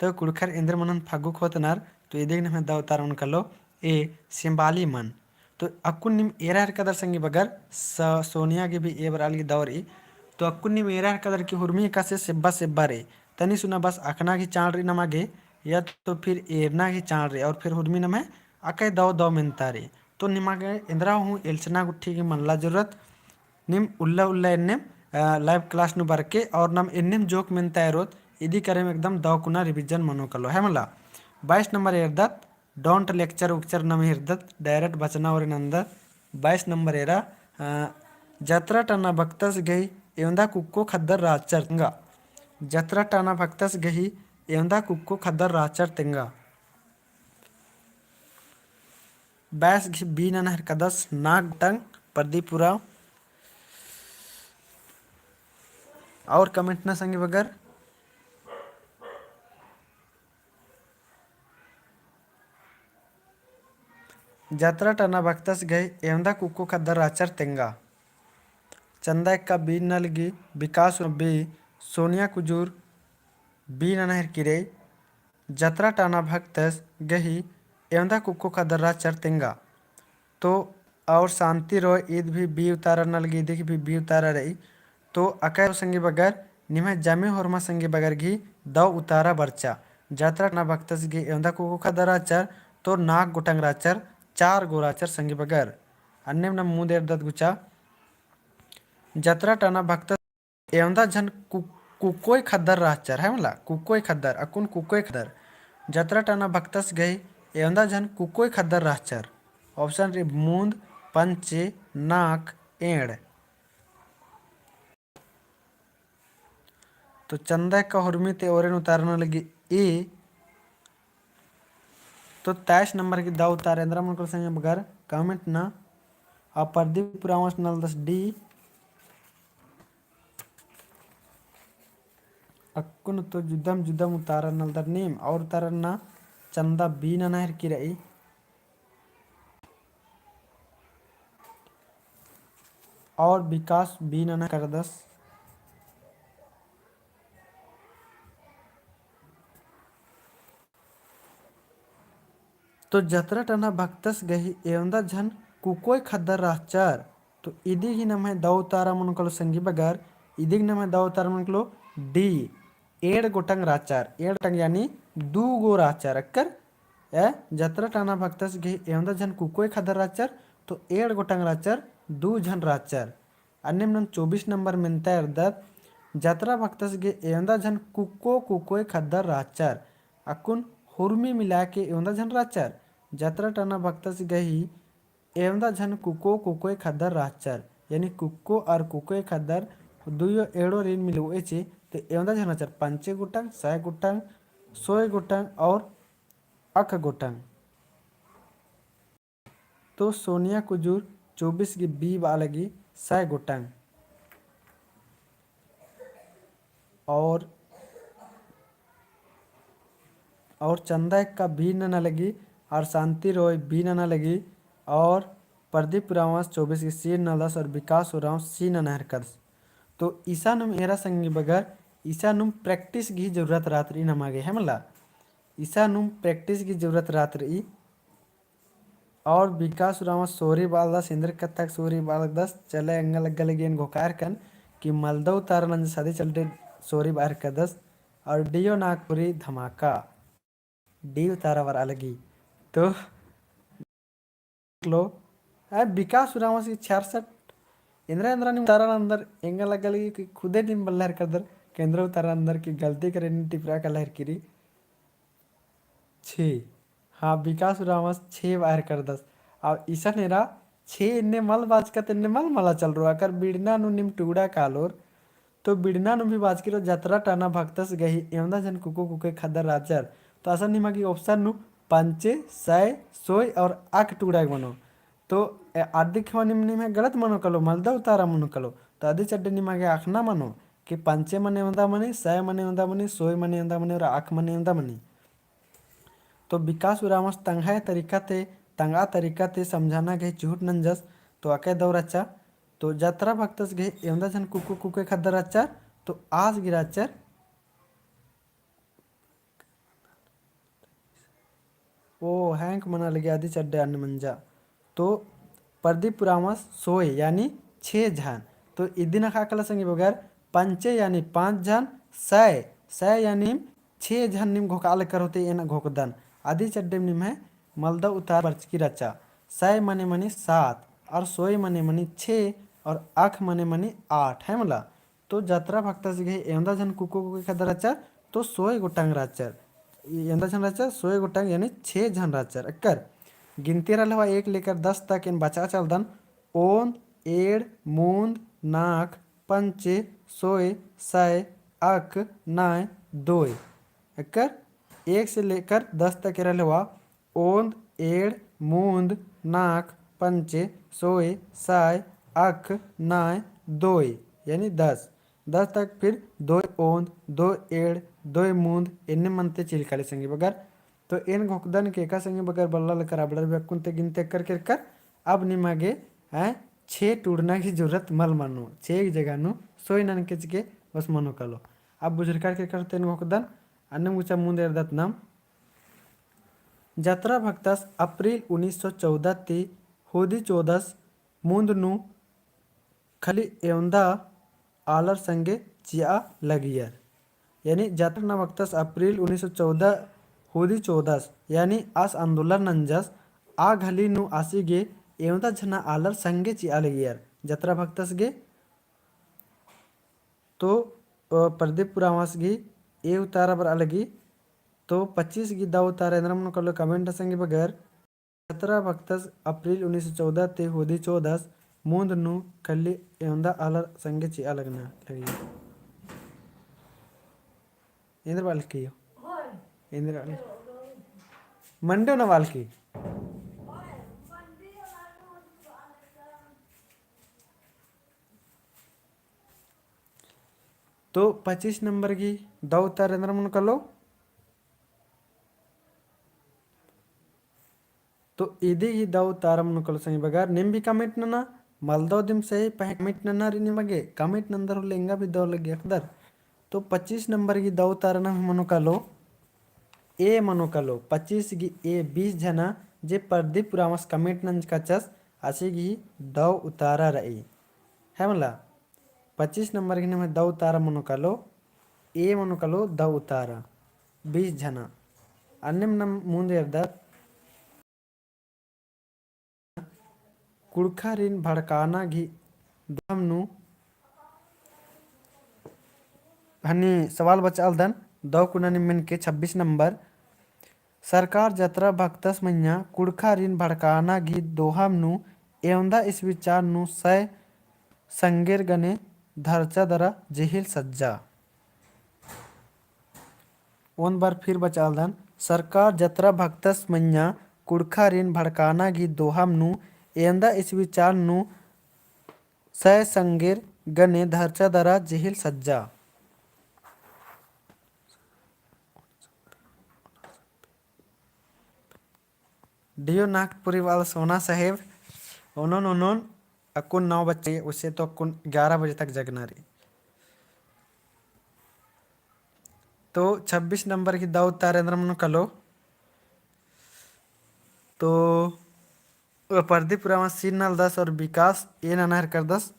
तो कुँड़ुख़र एन्देर मन्नन फग्गु खोतनर, तो इदिक नम्है दव उतारा मनो कालो A, सिम्बाली मन। तो अक्कुन नीम एरा हेलरकदर संगी बगर, स-, सोनिया गही भी A बरआ लगी दव रई। तो अक्कुन नीम एरा हेलरकदर कि हुरमी एकासे सेब्बा सेब्बा रई। तनी सुना बस अख़ना गही चाड़ रई नमा गे, या तो फिर एरना गही चाड़ रई, और फिर हुरमी नम्है अकय दव दव मेन्ता रई। तो निमा गे एन्दरा हूँ एल्चना गुट्ठी गही मनला जरूरत। नीम उल्ला उल्ला एन्नेम, अ, live class नू बरके और नाम एन्नेम जोक मेन्ता एरोत, इदी करेम एकदम दव कुना revision मनो कालो, है मला। बाईस नंबर एरदत, don't lecture उक्चर नाम एरदत, direct बचना ओरे नन्दत। बाईस नंबर एरा, अ, जतरा टाना भक्तस गही एवंदा कुक्को खद्दर राचर तेंगा। जतरा टाना भक्तस गही एवंदा कुक्को खद्दर राचर तेंगा। बाईस गही B नना हेलरकदस नाग गोटंग प्रदीप उराँव। और comment नना संगी बगर। जतरा टाना भक्तस गही एवंदा कुक्को खद्दर राचर तेंगा। चंदा एक्का B नना लगी, विकास उराँव B, सोनिया कुजूर B नना हेलरकी रई। जतरा टाना भक्तस गही एवंदा कुक्को खद्दर राचर तेंगा। तो और शांति रोय ईद भी B उतारा नना लगी, इदी गही भी B उतारा रई। तो अकय संगी बगर निम्है जमे होरमा संगी बगर गही दव उतारा बरचा। जतरा टाना भक्तस गही एवंदा कुक्को खद्दर राचर, तो नाग गोटंग राचर, चार गो राचर संगी बगर। अन्नेम नाम मुन्द एरदत गुचा। जतरा टाना भक्तस एवंदा झन कु-, कुक्कोय खद्दर रहचर, है मला, कुक्कोय खद्दर, अक्कुन कुक्कोय खद्दर। जतरा टाना भक्तस गही एवंदा झन कुक्कोय खद्दर रहचर। Option रई मुन्द, पंचे, नाक, एंड़। तो चंदा एक्का हुरमी ती ओरेन उतारा नना लगी A। तो तेईस नंबर गही दव उतारा एन्दरा मनो कालो संगी बगर comment नना। आ प्रदीप उराँवस नलदस D। अक्कुन तो जुदम जुदम उतारा नलदर नीम, और उतारा नना चंदा B नना हेलरकी रई। और विकास B नना हेलरदस। तो जतरा टाना भक्तस गही एवंदा झन कुक्कोय खद्दर रहचर। तो इदी गही नम्है दव उतारा मनो कालो संगी बगर, इदी गही नम्है दव उतारा मनो कालो D, एंड़ गोटंग रहचर। एंड़ गोटंग यानी दू गो रहचर। अक्कर, ए, जतरा टाना भक्तस गही एवंदा झन कुक्कोय खद्दर रहचर, तो एंड़ गोटंग रहचर, दू झन रहचर। अन्नेम नाम चौबीस नंबर मेन्ता एरदत, जतरा भक्तस गही एवंदा झन कुक्को कुक्कोय खद्दर रहचर। अक्कुन हुरमी मिलाके एवंदा झन रहचर। जतरा टाना भक्तस गही एवंदा झन कुको कुकोय ख़द्दर रहचर, यानी कुको और कुकोय ख़द्दर दुयो एड़ोरिन मिलुएचे, तो एवंदा झन रहचर पंचे गोटंग, सय गोटंग, सोय गोटंग और अख गोटंग। तो सोनिया कुजूर चौबीस गी B बआ लगी सय गोटंग। और, और चंदा एक्का B नना लगी, और शांति रोय B नना लगी, और प्रदीप उराँवस चौबीस गी C नलदस, और विकास उराँव C नना हेलरकदस। तो इसानुम एरा संगी बगर, इसानुम practice गी जरूरत रहत रई नमा गे, है मला? इसानुम practice गी जरूरत रहत रई। और विकास उराँवस sorry बआलदस, एन्देर कत्थक sorry बआलदस, चले एंगा लग्गा लगी एन घोखारकन कि मलदव उतारा नंजस अदी चड्डे sorry बआ हेलरकदस। और D ओ नागपुरी धमाका, D उतारा बरआ लगी। तो लो, आ विकास उराँवस गी छारसट, एन्देरा एन्देरा नीम उतारा नंदर, एंगा लग्गा लगी कि खुदे नीम बल्ला हेलरकदर, कि एन्देरा उतारा नंदर कि गलती करे नीम टिपरा कला हेलरकी रई। छे। हाँ, विकास उराँवस छे बआ हेलरकदस। अब इसन एरा छे एन्ने मल बाचकत, एन्ने मल मला चलरो, अगर बिड़ना नू नीम टुगड़ा कालोर, तो बिड़ना नू भी बाचकी रओ, जतरा टाना भक्तस गही एवंदा झन कुको कुकोय ख़द्दर रहचर। तो असन निमा गे option नू पंचे, सय, सोय और अख टुगड़ा गे मनो। तो ए, अदी ख़ेवा नीम, निम्है गलत मनो कालो, मलदव उतारा मनो कालो। तो अदी चड्डे निमा गे अख़ना मनो कि पंचे मने एवंदा मनी, सय मने एवंदा मनी, सोय मने एवंदा मनी और अख मने एवंदा मनी। तो विकास उराँवस तंग्है तरीका ती, तंग्है तरीका ती समझाना गही चिहुट नंजस, तो अकय दव रहचा। तो जतरा भक्तस गही एवंदा झन कुको कुकोय ख़द्दर रहचर, तो आस गी रहचर। ओ, hang मना लगी अदी चड्डे अन्ने मंजा। तो प्रदीप उराँवस सोय यानी छे झन। तो इदिन अख़आ कला संगी बगर पंचे यानी पाँच झन, सय, सय यानी छे झन नीम घोखआ लक्कर होले एन घोखदन। अदी चड्डे निम्है मलदव उतारा बरचकी रहचा। सय मने मनी सात और सोय मने मनी छे और अख मने मनी आठ, है मला? तो जतरा भक्तस गही एवंदा झन कुको कुकोय ख़द्दर रहचर, तो सोय गोटंग रहचर। एवंदा झन रहचर, सोय गोटंग यानी छे झन रहचर। अक्कर गिनती रहले हवा एक लेकर दस तक एन बचआ चलदन। ओन्द, एंड़, मुन्द, नाख़, पंचे, सोय, सय, अख, नय, दोय। अक्कर एक से लेकर दस तक रहले हवा। ओन्द, एंड़, मुन्द, नाख़, पंचे, सोय, सय, अख, नय, दोय, यानी दस। दस तक फिर दोय ओन्द, दोय एंड़, दोय मुन्द, एन्ने मनते चिल काली संगी बगर। तो एन घोखदन कि एका संगी बगर बल्ला लक्कर अबड़र भी अक्कुन ते गिनते कर कर कर। अब निमा गे, हैं, छे टुड़ना की जरूरत मल मनो, छे की जगह नू सोय ननके चिके बस मनो कालो। अब बुझुरकर के कर तेन घोखदन, अन्नेम गुचा मुन्द एरदत नाम। जतरा भक्तस अप्रैल उन्नीस सौ चौदह ती होदी चोदस मुन्द नू खली एवंदा आलर संगे चिआ लगियर। यानी जतरा टाना भक्तस अप्रैल उन्नीस सौ चौदह होदी चोदस, यानी आस आंदोलन नंजस, आ घली नू आसी गे एवंदा झना आलर संगे चिआ लगियर। जतरा भक्तस गे तो, अ, प्रदीप उराँवस गी ए उतारा बरआ लगी। तो पच्चीस गी दव उतारा एन्दरा मनो कालो comment संगी बगर। जतरा भक्तस अप्रैल उन्नीस सौ चौदह ती होदी चोदस मुन्द नू खली एवंदा आलर संगे चिआ लगना लगी। एन्दर बालकी हो? एन्दर बालकी। मंडे ना बालकी। तो पच्चीस नंबर गी दव उतारा एन्दरा मनो कालो। तो इदी ही दव उतारा मनो कालो संगी बगर, नीम भी comment नना, मलदव दिम सही, पहें comment नना रई निमा गे, comment नंदर होले एंगा भी दव लगी अख़दर। तो पच्चीस नंबर गी दव उतारा नाम मनो कालो, ए मनो कालो, पच्चीस गी ए बीस झना जे प्रदीप उराँवस comment नंजकाचस, आसी गी दव उतारा रई। है मला, पच्चीस नंबर गी नाम दव उतारा मनो कालो, ए मनो कालो दव उतारा, बीस झना। अन्नेम नाम मुन्द एरदत, कुँड़ुख़रिन भड़काना गी दव नू हनी सवाल बचआलदन, दव कुना निम्मन के छब्बीस नंबर। सरकार जतरा भक्तस मइय्याँ कुँड़ुख़ारिन भड़काना गही दोहम नू एवंदा ईस्वी चान नू सय संगेर गने धरचा दरा जेहिल सज्जा। ओन बार फिर बचालदन, सरकार जतरा भक्तस मइय्याँ कुँड़ुख़ारिन भड़काना गही दोहम नू एवंदा ईस्वी चान नू सय संगेर गने धरचा दरा जेहिल सज्जा। डीओ नागपुरी वाला सोना साहेब, ओनोन, ओनोन अक्कुन नौ बजे, उसे तो अक्कुन ग्यारह बजे तक जगना रई। तो छब्बीस नंबर गही दौ उत्तर एन्दरा मनो कालो। तो प्रदीप उराँवस सी ननालदस और विकास ए नना हेलरदस।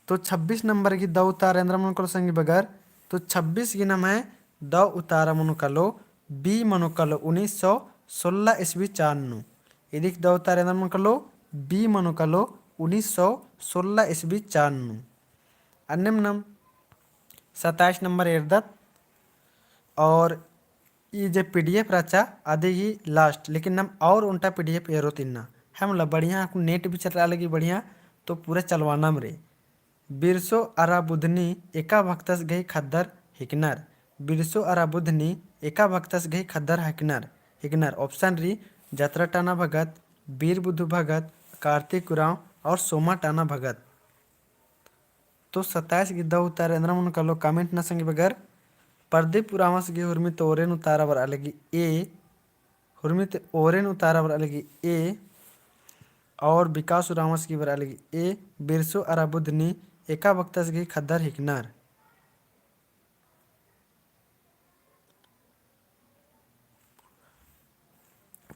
तो छब्बीस नंबर गही दौ उत्तर एन्दरा मनो कालो संगी बगर। तो छब्बीस गही नम्है दौ उत्तर मनो कालो, बी मनो कालो, उन्नीस सौ सोलह ईस्वी चान नू। इदिक दौ उत्तर एन्दरा मनो कालो, बी मनो कालो, उन्नीस सौ सोलह ईस्वी चान नू। अन्नेम नम सत्ताईस नंबर एरदत और ई जे PDF रहचा, अदी ही last, लेकिन नम और ओन्टा PDF एरोत इन्ना। है मला बढ़िया अक्कुन net भी चल रहा लगी बढ़िया, तो पूरा चलवानम रे। बिरसो अरा बुधनी एका भक्तस गही ख़द्दर हिकनर। बिरसो अरा बुधनी एका भक्तस गही ख़द्दर हिकनर, हिकनर। Option रई जतरा टाना भगत, बीर बुधु भगत, कार्तिक उराँव और सोमा टाना भगत। तो सत्ताईस गही दौ उत्तर एन्दरा मनो कालो comment नना संगी बगर। प्रदीप उराँवस गही हुरमित ओरेन उत्तर बरआ लगी A, हुरमित ओरेन उत्तर बरआ लगी A, और विकास उराँवस गही बरआ लगी A, बिरसो अरा बुधनी एका भक्तस गही ख़द्दर हिकनर।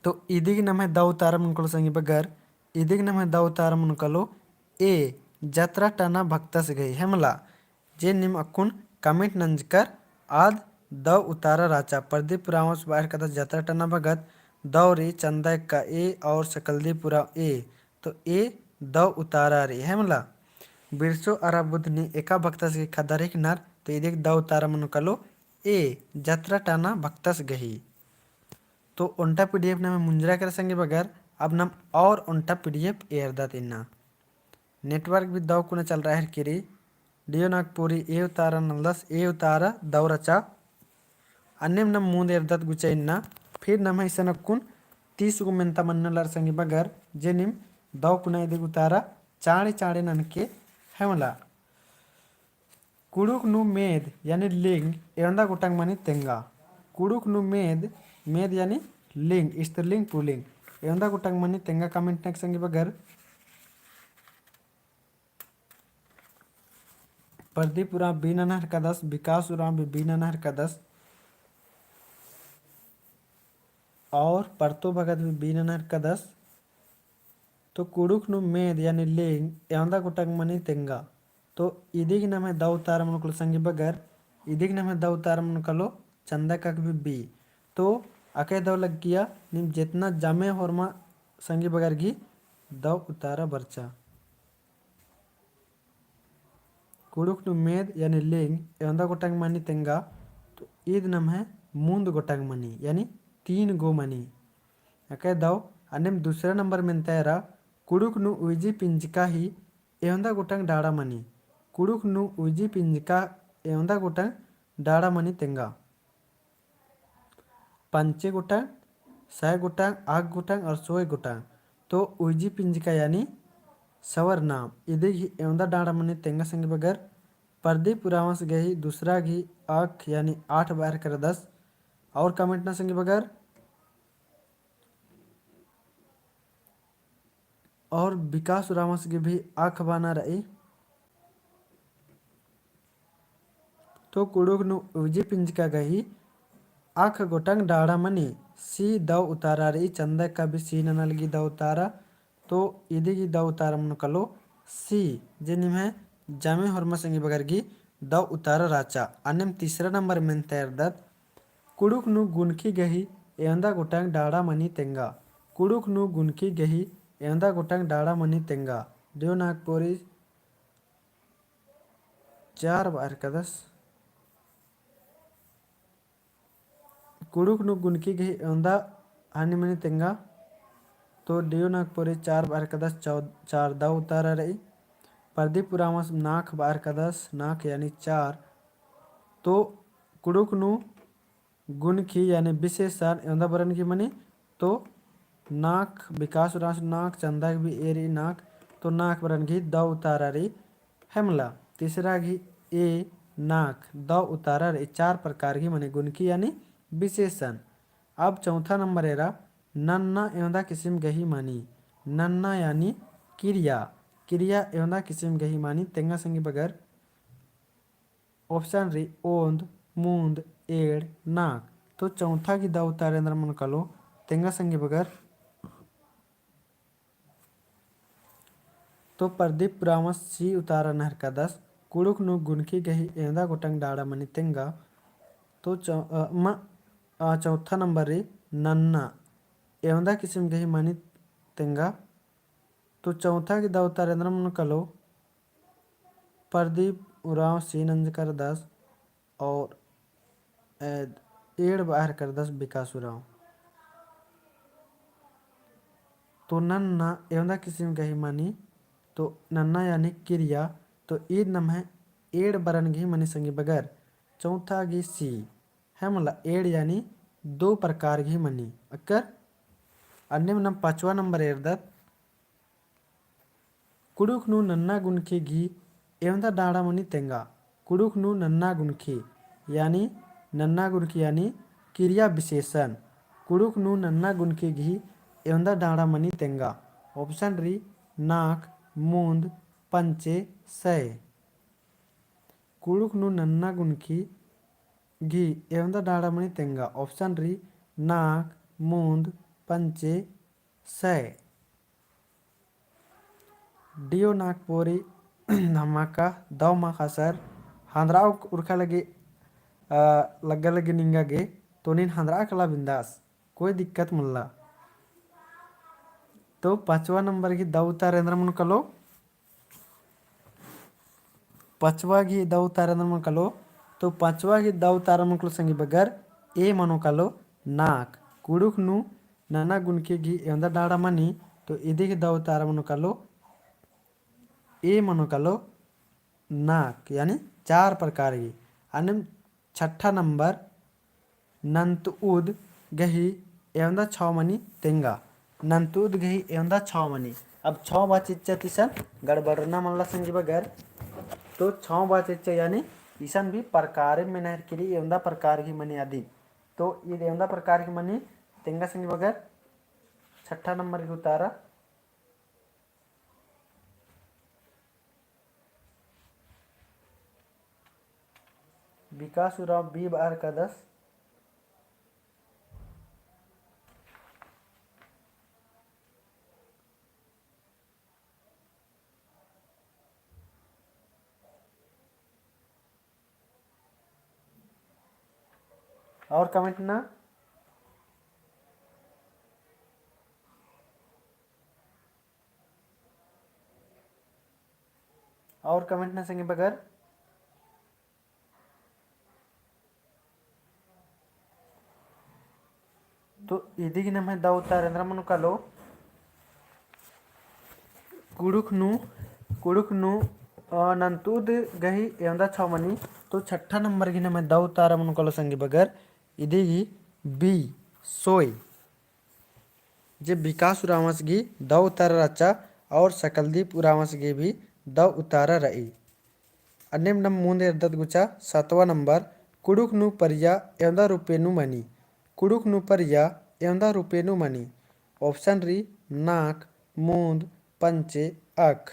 तो इदिक नम्है दौ उत्तर मनो कालो संगी बगर, इदिक नम्है दौ उत्तर मनो कालो A, जतरा टाना भक्तस गही, है मला। जे नीम अक्कुन comment नंजकर आद दौ उत्तर रहचा। प्रदीप उराँवस बअर हेलरदस जतरा टाना भगत, दौ रई चंदा एक्का A और सकलदीप उराँव A। तो A दौ उत्तर रई, है मला। बिरसो अरा बुधनी एका भक्तस गही ख़द्दर हिकनर, तो इदिक दौ उत्तर मनो कालो A, जतरा टाना भक्तस गही। तो ओन्टा PDF नम्है मुंजरा केरा संगी बगर, अब नम और ओन्टा PDF एरदत इन्ना। Network भी दौ कुना चल रहा है किरी। डीओ नागपुरी ए उत्तर ननालदस, ए उत्तर दौ रहचा। अन्नेम नम मुन्द एरदत गुचा इन्ना, फिर नम्है इसन अक्कुन तीस गो मेन्ता मन्ना लर संगी बगर, जे नीम दौ कुना इदिक उत्तर चाँड़े चाँड़े ननके, है मला। कुँड़ुख़ नू मेद यानी लिंग एवंदा गोटंग मनी तेंगा। कुँड़ुख़ नू मेद, मेद यानी लिंग, स्त्रीलिंग पुलिंग, एवंदा गोटंग मनी तेंगा comment नना संगी बगर। प्रदीप उराँव B नना हेलरदस, विकास उराँव भी B नना हेलरदस, और परतो भगत भी B नना हेलरदस। तो कुँड़ुख़ नू मेद यानी लिंग एवंदा गोटंग मनी तेंगा। तो इदिक नम्है दौ उत्तर मनो कालो संगी बगर, इदिक नम्है दौ उत्तर मनो कालो चंदा एक्का भी B। तो अकय दौ लग्गिया नीम जेतना जमे होरमा संगी बगर गही दौ उत्तर बरचा। कुँड़ुख़ नू मेद यानी लिंग एवंदा गोटंग मनी तेंगा, तो ईद नम्है मुन्द गोटंग मनी, यानी तीन गो मनी। अकय दौ, अन्नेम दूसरा नंबर मेन्ता एरा, कुँड़ुख़ नू उइजी पिंजका ही एवंदा गोटंग डाड़ा मनी। कुँड़ुख़ नू उइजी पिंजका एवंदा गोटंग डाड़ा मनी तेंगा। पंचे गोटंग, सय गोटंग, आख गोटंग और सोय गोटंग। तो उइजी पिंजका यानी सवर नाम। इदिक ही एवंदा डाड़ा मनी तेंगा संगी बगर। प्रदीप उराँवस गही दूसरा गही आख यानी आठ बअर हेलरदस। और comment नना संगी बगर। और विकास उराँवस गही भी आख बअना रई। तो कुँड़ुख़ नू उइजी पिंजका गही आख गोटंग डाड़ा मनी, C दौ उत्तर रई। चंदा एक्का भी C नना लगी दौ उत्तर। तो इदिक गही दौ उत्तर मनो कालो C, जे निम्है जमे होरमा संगी बगर गही दौ उत्तर रहचा। अन्नेम तीसरा नंबर मेन्ता एरदत, कुँड़ुख़ नू गुनखी गही एवंदा गोटंग डाड़ा मनी तेंगा। कुँड़ुख़ नू गुनखी गही एवंदा गोटंग डाड़ा मनी तेंगा। डीओ नागपुरी चार बअर हेलरदस। कुँड़ुख़ नू गुनखी गही एवंदा हानी मनी तेंगा। तो D O नागपुरी चार बअर कादस, चौ-, चार दौ उतारा रई। प्रदीप उराँवस नाख़ बअर कादस, नाख़ यानी चार। तो कुँड़ुख़ नू गुनखी यानी विशेषण एवंदा बरन गही मनी, तो नाख़, विकास उराँवस नाख़, चंदा गही भी ए रई नाख़, तो नाख़ बरन गही दौ उतारा रई। है मला, तीसरा गही ए नाख़ दौ उतारा रई, चार प्रकार गही मनी गुनखी यानी विशेषण। अब चौथा नंबर एरा, नन्ना एवंदा किसिम गही मनी। नन्ना यानी किरिया, किरिया एवंदा किसिम गही मनी तेंगा संगी बगर। Option रई ओन्द, मुन्द, एंड़, नाख़। तो चौथा गही दौ उतारा एन्दरा मनो कालो तेंगा संगी बगर। तो प्रदीप उराँवस C उतारा ननर कादस, कुँड़ुख़ नू गुनखी गही एवंदा गोटंग डाड़ा मनी तेंगा। तो चौ-, अ, म-, अ, चौथा नंबर रई नन्ना एवंदा किसिम गही मनी तेंगा। तो चौथा गही दौ उतारा एन्दरा मनो कालो, प्रदीप उराँव C नंजकर दस और, ए, एंड़ बअर कादस विकास उराँव। तो नन्ना एवंदा किसिम गही मनी, तो नन्ना यानी किरिया, तो ईद नम्है एंड़ बरन गही मनी संगी बगर। चौथा गही C, है मला एंड़ यानी दो प्रकार गही मनी। अक्कर अन्नेम नम पाँचवा नंबर एरदत, कुँड़ुख़ नू नन्ना गुनखी गही एवंदा डाड़ा मनी तेंगा। कुँड़ुख़ नू नन्ना गुनखी, यानी नन्ना गुनखी यानी किरिया विशेषण। कुँड़ुख़ नू नन्ना गुनखी गही एवंदा डाड़ा मनी तेंगा। Option रई नाख़, मुन्द, पंचे, सय। कुँड़ुख़ नू नन्ना गुनखी गही एवंदा डाड़ा मनी तेंगा। Option रई नाख़, मुन्द, पंचे, सय। D O नागपुरी धमाका दौ माख़ा सर, हंदरा उरखा लगी, अ, लग्गा लगी निंगा गे, तो नीन हंदरा कला बिंदास, कोई दिक्कत मल्ला। तो पाँचवा नंबर गही दौ उतारा एन्दरा मनो कालो, पाँचवा गही दौ उतारा एन्दरा मनो कालो, तो पाँचवा गही दौ उतारा मनो कालो संगी बगर, ए मनो कालो नाख़। कुँड़ुख़ नू नन्ना गुनखी गही एवंदा डाड़ा मनी, तो इदी गही दौ उतारा मनो कालो, ए मनो कालो नाख़, यानी चार प्रकार गही। अन्नेम छठा नंबर नन्तउद गही एवंदा छौ मनी तेंगा। नन्तउद गही एवंदा छौ मनी। अब छौ बाचिच्चा तिसन गड़बड़ना मल्ला संगी बगर। तो छौ बाचिच्चा यानी इसन भी प्रकार में नहर किरी एवंदा प्रकार गही मनी अदी। तो ईद एवंदा प्रकार गही मनी तेंगा संगी बगर। छठा नंबर गही उतारा। विकास उराँव B बअर कादस। और comment ना, और comment ना संगी बगर। तो इदी गही नम्है दौ उतारा एन्दरा मनो कालो। कुँड़ुख़ नू, कुँड़ुख़ नू, अ, नन्तउद गही एवंदा छौ मनी, तो छठा नंबर गही नम्है दौ उतारा मनो कालो संगी बगर, इदी गही B, सोय। जे विकास उराँवस गही दौ उतारा रहचा और सकलदीप उराँवस गही भी दौ उतारा रई। अन्नेम नम मुन्द एरदत गुचा सातवाँ नंबर, कुँड़ुख़ नू परिया एवंदा रूपे नू मनी। कुँड़ुख़ नू परिया एवंदा रूपे नू मनी। Option रई नाख़, मुन्द, पंचे, अख़।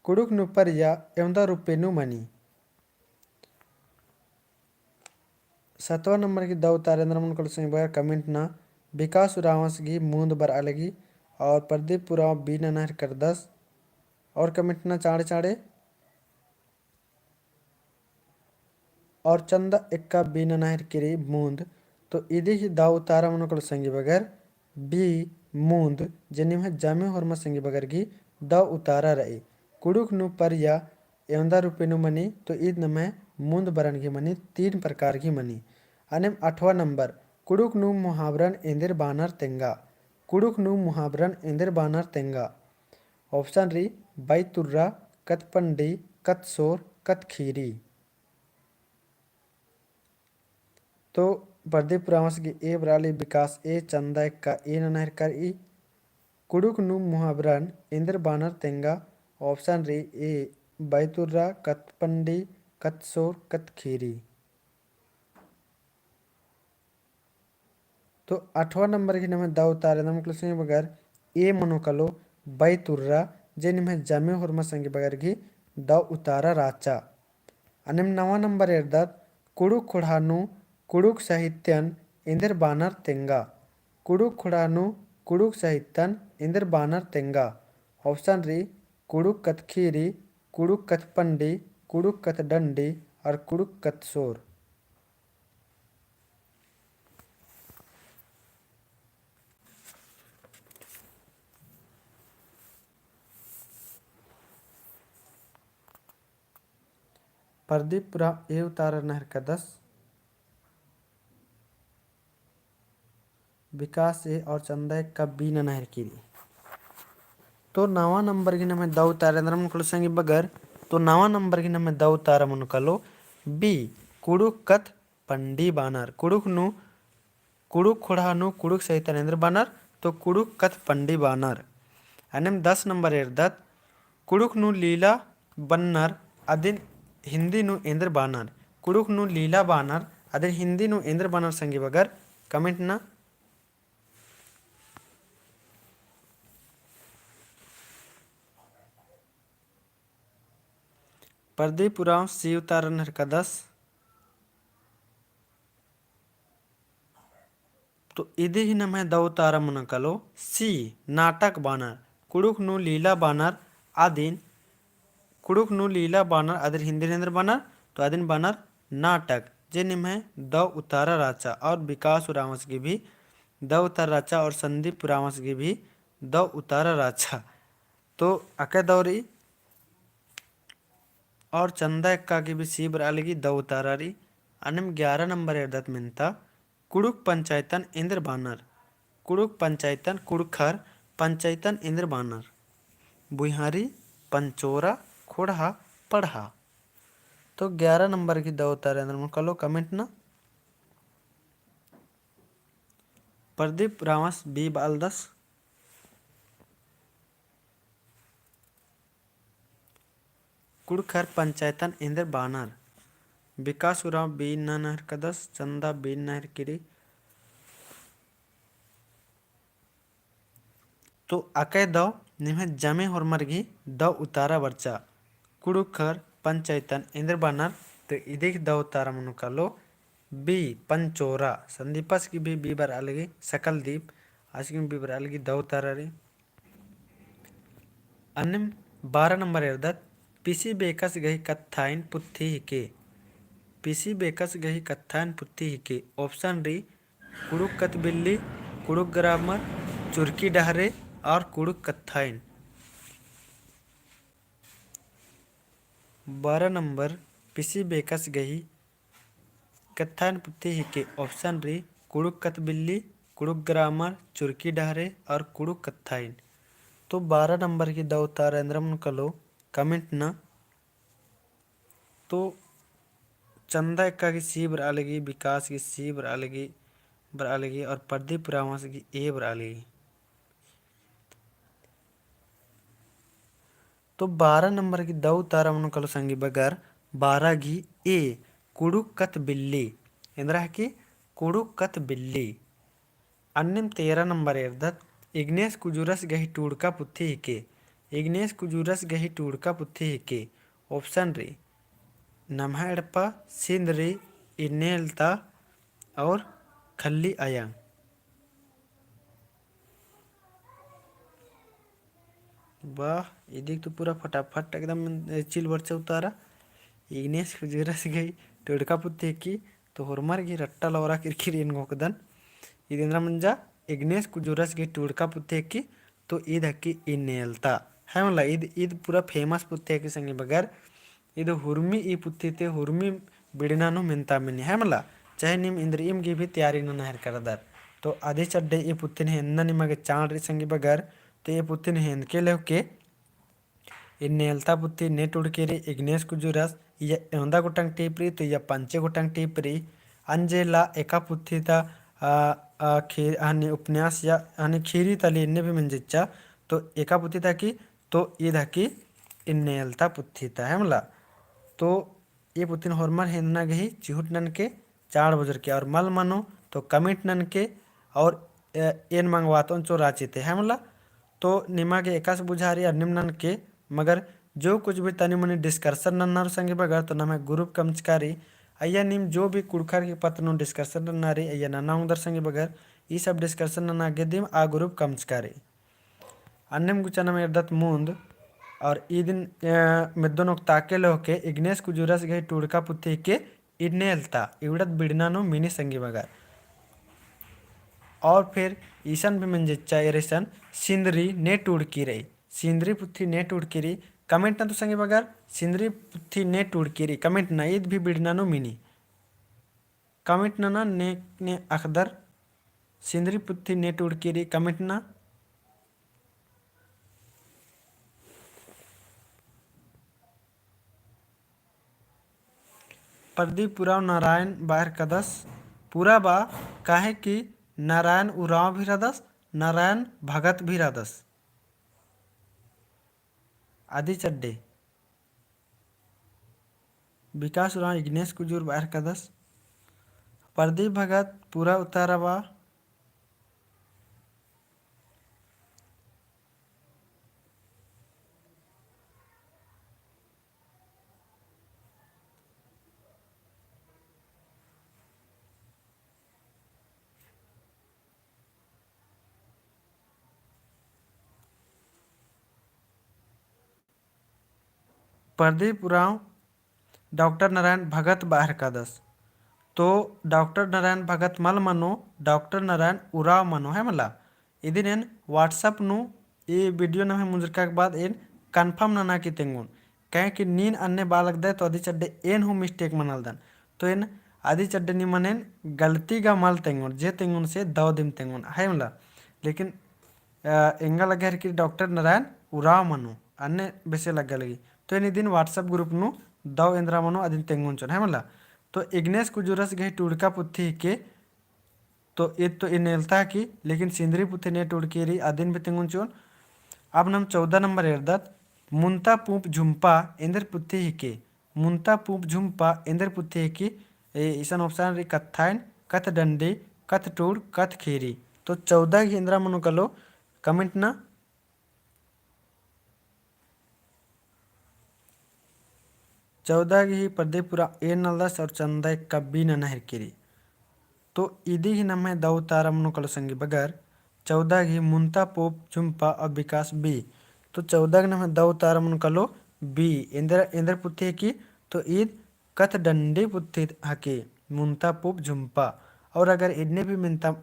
कुँड़ुख़ नू परिया एवंदा रूपे नू मनी। सातवाँ नंबर गही दौ उतारा एन्दरा मनो कालो संगी बगर comment ना। विकास उराँवस गही मुन्द बरआ लगी और प्रदीप उराँव B ननर करदस। और comment ना चाँड़े चाँड़े। और चंदा एक्का B ननर किरी मुन्द। तो इदी गही दौ उतारा मनो कालो संगी बगर B, मुन्द, जे निम्है जमे होरमा संगी बगर गही दौ उतारा रई। कुँड़ुख़ नू परिया एवंदा रूपे नू मनी, तो ईद नम्है मुन्द बरन गही मनी, तीन प्रकार गही मनी। अन्नेम अठवाँ नंबर, कुँड़ुख़ नू मुहाबरन एन्देर बानर तेंगा। कुँड़ुख़ नू मुहाबरन एन्देर बानर तेंगा। Option रई, बैतुर्रा, कत्थपंडी, कत्थसोर, कत्थखीरी। तो प्रदीप उराँवस गही A बरआ लगी, विकास A, चंदा एक्का A नना हेरका रई। कुँड़ुख़ नू मुहाबरन एन्देर बानर तेंगा। Option रई A, बैतुर्रा, कत्थपंडी, कत्थसोर, कत्थखीरी। तो आठवाँ नंबर गही नम्है दौ उतारा एन्देर मनो कालो संगी बगर A मनो कालो, बैतुर्रा, जे निम्है जमे होरमा संगी बगर गही दौ उतारा रहचा। अन्नेम नवाँ नंबर एरदत, कुँड़ुख़ ख़ोंड़हा नू कुँड़ुख़ साहित्यन एन्देर बानर तेंगा। कुँड़ुख़ ख़ोंड़हा नू कुँड़ुख़ साहित्यन एन्देर बानर तेंगा। Option रई, कुँड़ुख़ कत्थखीरी, कुँड़ुख़ कत्थपंडी, कुँड़ुख़ कत्थडंडी और कुँड़ुख़ कत्थसोर। प्रदीप उराँव A उतारा नना हेरकदस, विकास A और चंदा एक्का B नना हेरकी रई। तो नवाँ नंबर गही नम्है दौ उतारा एन्देर मनो कालो संगी बगर, तो नवाँ नंबर गही नम्है दौ उतारा मनो कालो B, कुँड़ुख़ कत्थपंडी बानर। कुँड़ुख़ नू, कुँड़ुख़ ख़ोंड़हा नू कुँड़ुख़ साहित्यन एन्देर बानर, तो कुँड़ुख़ कत्थपंडी बानर। अन्नेम दस नंबर एरदत, कुँड़ुख़ नू लीला बन्नर अदिन हिन्दी नू एन्देर बानर। कुँड़ुख़ नू लीला बानर अदिन हिन्दी नू एन्देर बानर संगी बगर comment नना। प्रदीप उराँव C उतारा नना हेरकदस। तो इदी ही नम्है दौ उतारा मनो कालो C, नाटक बानर। कुँड़ुख़ नू लीला बानर अदिन, कुँड़ुख़ नू लीला बानर अदिन हिन्दी नू एन्देर बानर, तो अदिन बानर नाटक। जे निम्है दौ उतारा रहचा और विकास उराँवस गही भी दौ उतारा रहचा और संदीप उराँवस गही भी दौ उतारा रहचा। तो अकय दौ रई और चंदा एक्का गही भी C बरआ लगी, दौ उतारा रई। अन्नेम ग्यारह नंबर एरदत मेन्ता, कुँड़ुख़ पंचायतन एन्देर बानर। कुँड़ुख़ पंचायतन, कुँड़ुख़र पंचायतन एन्देर बानर। भुइँहारी, पंचोरा, ख़ोंड़हा, पड़हा। तो ग्यारह नंबर गही दौ उतारा एन्देर मनो कालो comment नना। प्रदीप उराँवस B बआलदस। कुँड़ुख़र पंचायतन एन्देर बानर। विकास उराँव B नना हेरकदस, चंदा B नना हेरकी रई। तो अकय दौ निम्है जमे होरमर गही दौ उतारा बरचा। कुँड़ुख़र पंचायतन एन्देर बानर, तो इदी गही दौ उतारा मनो कालो B, पंचोरा। संदीपस गही भी B बरआ लगी, सकलदीप, आस गही भी B बरआ लगी, दौ उतारा रई। अन्नेम बारह नंबर एरदत, पीसी बेकस गही कत्थाइन पुथी हिके। पीसी बेकस गही कत्थाइन पुथी हिके। Option रई, कुँड़ुख़ कत्थबिल्ली, कुँड़ुख़ grammar, चुरकी डहरे और कुँड़ुख़ कत्थाइन। बारह नंबर, पीसी बेकस गही कत्थाइन पुथी हिके। Option रई, कुँड़ुख़ कत्थबिल्ली, कुँड़ुख़ grammar, चुरकी डहरे और कुँड़ुख़ कत्थाइन। तो बारह नंबर गही दौ उतारा एन्देर मनो कालो comment नना। तो चंदा एक्का गही C बरआ लगी, विकास गही C बरआ लगी, बरआ लगी और प्रदीप उराँवस गही A बरआ लगी। तो बारह नंबर गही दौ उतारा मनो कालो संगी बगर, बारह गही A, कुँड़ुख़ कत्थबिल्ली। एन्देर हिके, कुँड़ुख़ कत्थबिल्ली। अन्नेम तेरह नंबर एरदत, इग्नेस कुजूरस गही टूड़का पुथी हिके। इग्नेस कुजूरस गही टूड़का पुथी हिके। Option रई, नम्है एड़पा, सिंदरी, इन्नेलता और खल्ली अयंग। वाह, इदिक तो पूरा फटाफट एकदम चिल बरचा उतारा। इग्नेस कुजूरस गही टूड़का पुथी हिके, तो होरमर गही रट्टा लौरा किरकिर एन घोकदन। ईद एन्दरा मंजा, इग्नेस कुजूरस गही टूड़का पुथी हिके, तो ईद हिके इन्नेलता। है मला, ईद, ईद पूरा famous पुथी हिके संगी बगर। ईद हुरमी ई पुथी ती हुरमी बिड़ना नू मेन्ता मेनी, है मला। चाहे नीम इन्द्रिइम गे भी तैयारी नना हेलरदर। तो अदी चड्डे ई पुथिन हेन्ना निमा गे चाड़ रई संगी बगर। तो ई पुथिन हेन्द के लेवके इन्नेलता पुथी ने टूड़की रई इग्नेस कुजूरस, इया एवंदा गोटंग टीप रई, तो इया पंचे गोटंग टीप रई। अंजेला एका पुथी ता, आ, आ, खी-, हनी उपन्यास या हनी खीरी तली इन्ने भी मेंजचा, तो एका पुथी ता की, तो ईद हकी इन्नेलता पुथी ता, है मला। तो ई पुथिन होरमर हेन्ना गही चिहुट ननके चाड़ बजरके और मल मनो तो comment ननके और, ए, एन मंगवातोन चो राँची ते, है मला। तो निमा गे एकासे बुझारी और निम ननके, मगर जो कुछ भी तनी मनी discussion नन्ना रई संगी बगर तो नम्है group कमचका रई। अइया निम जो भी कुँड़ुख़र की पत्त नू discussion नन्ना रई, अइया नना ओंगदर संगी बगर, ई सब discussion नना गे दिम आ group कमचका रई। अन्नेम गुचा नम एरदत मुन्द, और ई दिन, अ, मेद्दोन ओक्ताके लेवके इग्नेस कुजूरस गही टूड़का पुथी के इन्नेलता, इवड़त बिड़ना नू मिनी संगी बगर। और फिर इसन भी मेंजचा एरसन सिंदरी ने टूड़की रई, सिंदरी पुथी ने टूड़की रई, comment ना तो संगी बगर, सिंदरी पुथी ने टूड़की रई, comment ना, ईद भी बिड़ना नू मिनी। Comment नना ने, ने अख़दर, सिंदरी पुथी ने टूड़की रई, comment ना। प्रदीप उराँव नारायण बअर कदस, पूरा बा, काहे कि नारायण उराँव भी रअदस, नारायण भगत भी रअदस। अदी चड्डे। विकास उराँव इग्नेस कुजूर बअर कदस। प्रदीप भगत पूरा उतारा बा। प्रदीप उराँव डॉक्टर नारायण भगत बअर कदस। तो डॉक्टर नारायण भगत मल मनो, डॉक्टर नारायण उराँव मनो, है मला। इदिन एन WhatsApp नू ई video नम्है मुंजरका के बाद एन confirm नना की तेंगोन। काहे कि नीन अन्ने बआ लगदय तो अदी चड्डे एन हूँ mistake मनालदन। तो एन अदी चड्डे निमन एन गलती गा मल तेंगोन, जे तेंगोन से दव दिम तेंगोन, है मला। लेकिन, अ, एंगा लग्गा हेलरकी डॉक्टर नारायण उराँव मनो, अन्ने बेसे लग्गा लगी। तो एन इदिन WhatsApp group नू दव एन्द्रा मनो अदिन तेंगोन चिओन, है मला। तो इग्नेस कुजूरस गही टूड़का पुथी हिके, तो ईद तो इन्नेलता हिकी, लेकिन सिंदरी पुथी ने टूड़की रई अदिन भी तेंगोन चिओन। अब नम चौदह नंबर एरदत, मुन्ता पूँप झुम्पा एन्देर पुथी हिके, मुन्ता पूँप झुम्पा एन्देर पुथी हिके, ए, इसन option रई कत्थाइन, कत्थडंडी, कत्थटूड़, कत्थखीरी। तो चौदह गही एन्द्रा मनो कलो comment ना। चौदह गही प्रदीप उराँव A नलदस और चंदा एक्का B नना हेलरकी रई। तो इदी गही नम्है दव उतारा मनो कलो संगी बगर, चौदह गही मुन्ता पूँप झुम्पा और विकास B। तो चौदह गही नम्है दव उतारा मनो कलो B। एन्देर, एन्देर पुथी हिकी, तो ईद कत्थडंडी पुथी हिकी, मुन्ता पूँप झुम्पा। और अगर इन्ने भी मेन्ता,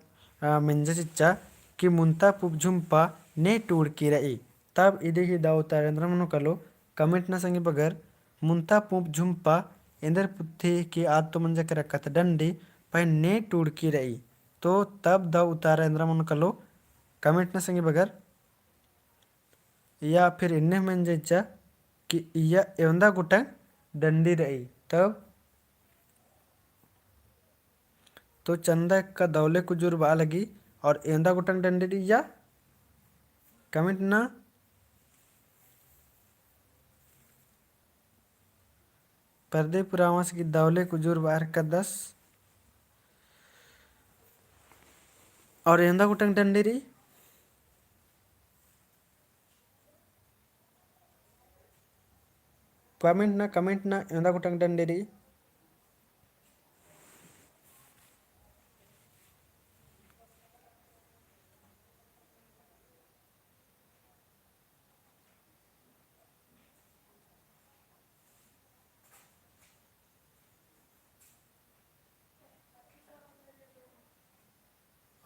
अ, मेंजा चिच्चा कि मुन्ता पूँप झुम्पा ने टूड़की रई, तब इदी गही दव उतारा एन्द्रा मनो कलो comment ना संगी बगर, मुन्ता पूँप झुम्पा एन्देर पुथी हिकी आद तो मंजा केरा कत्थडंडी, पहें ने टूड़की रई। तो तब दव उतारा एन्द्रा मनो कलो comment ना संगी बगर। या फिर इन्ने मेंजा चिच्चा कि इया एवंदा गोटंग डंडी रई। तब तो चंदा एक्का दवले कुजूर बआ लगी और एवंदा गोटंग डंडी रई इया comment ना। प्रदीप उराँवस गही दवले कुजूर बअर कदस। और एवंदा गोटंग डंडी रई। Comment ना, comment ना, एवंदा गोटंग डंडी रई।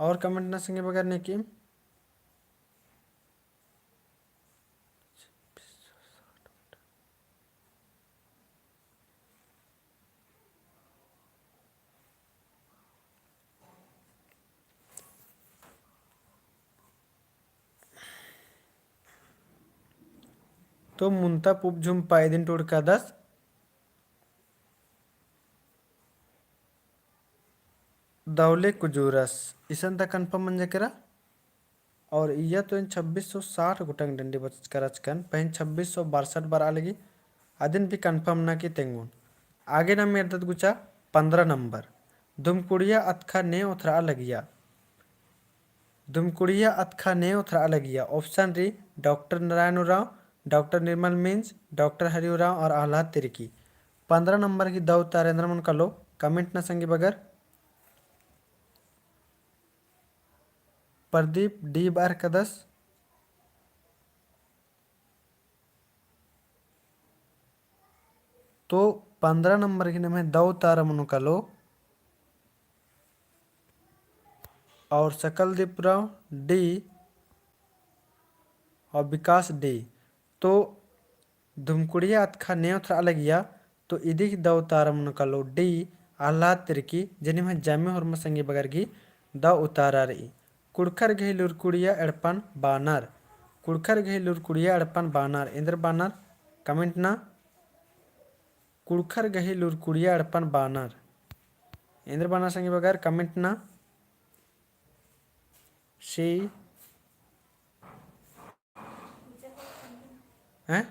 और comment ना संगी बगर नेकिम। तो मुन्ता पुप झुम्पा इदिन टूड़कादस दौले कुजूरस। इसन ता confirm मंजा केरा। और इय्या तो एन छब्बीस सौ साठ गोटंग डंडी बचकरचकन, पहें छब्बीस सौ बासठ बरआ लगी, अदिन भी confirm ना की तेंगोन। आगे नाम एरदत गुचा पन्द्रह नंबर। धुमकुड़िया अतखा ने ओथरआ लगिया। धुमकुड़िया अतखा ने ओथरआ लगिया। Option रई डॉक्टर नारायण उराँव, डॉक्टर निर्मल मिंज, डॉक्टर हरि उराँव और आह्लाद तिर्की। पन्द्रह नंबर की दौ उतारा एन्दर मनो कालो, comment ना संगी बगर। प्रदीप D बअर कदस। तो पन्द्रह नंबर की नम्है दौ उतारा मनो कालो। और सकलदीप उराँव D और विकास D। तो धुमकुड़िया अतखा ने ओथरआ लगिया, तो इदी गही दौ उतारा मनो कालो D, आह्लाद तिर्की, जे निम्है जामे होरमा संगी बगर गही दौ उतारा रई। कुँड़ुख़र गही लूरकुड़िया एड़पन बानर। कुँड़ुख़र गही लूरकुड़िया एड़पन बानर। एन्दर बानर comment ना। कुँड़ुख़र गही लूरकुड़िया एड़पन बानर। एन्दर बानर संगी बगर comment ना। सी हैं?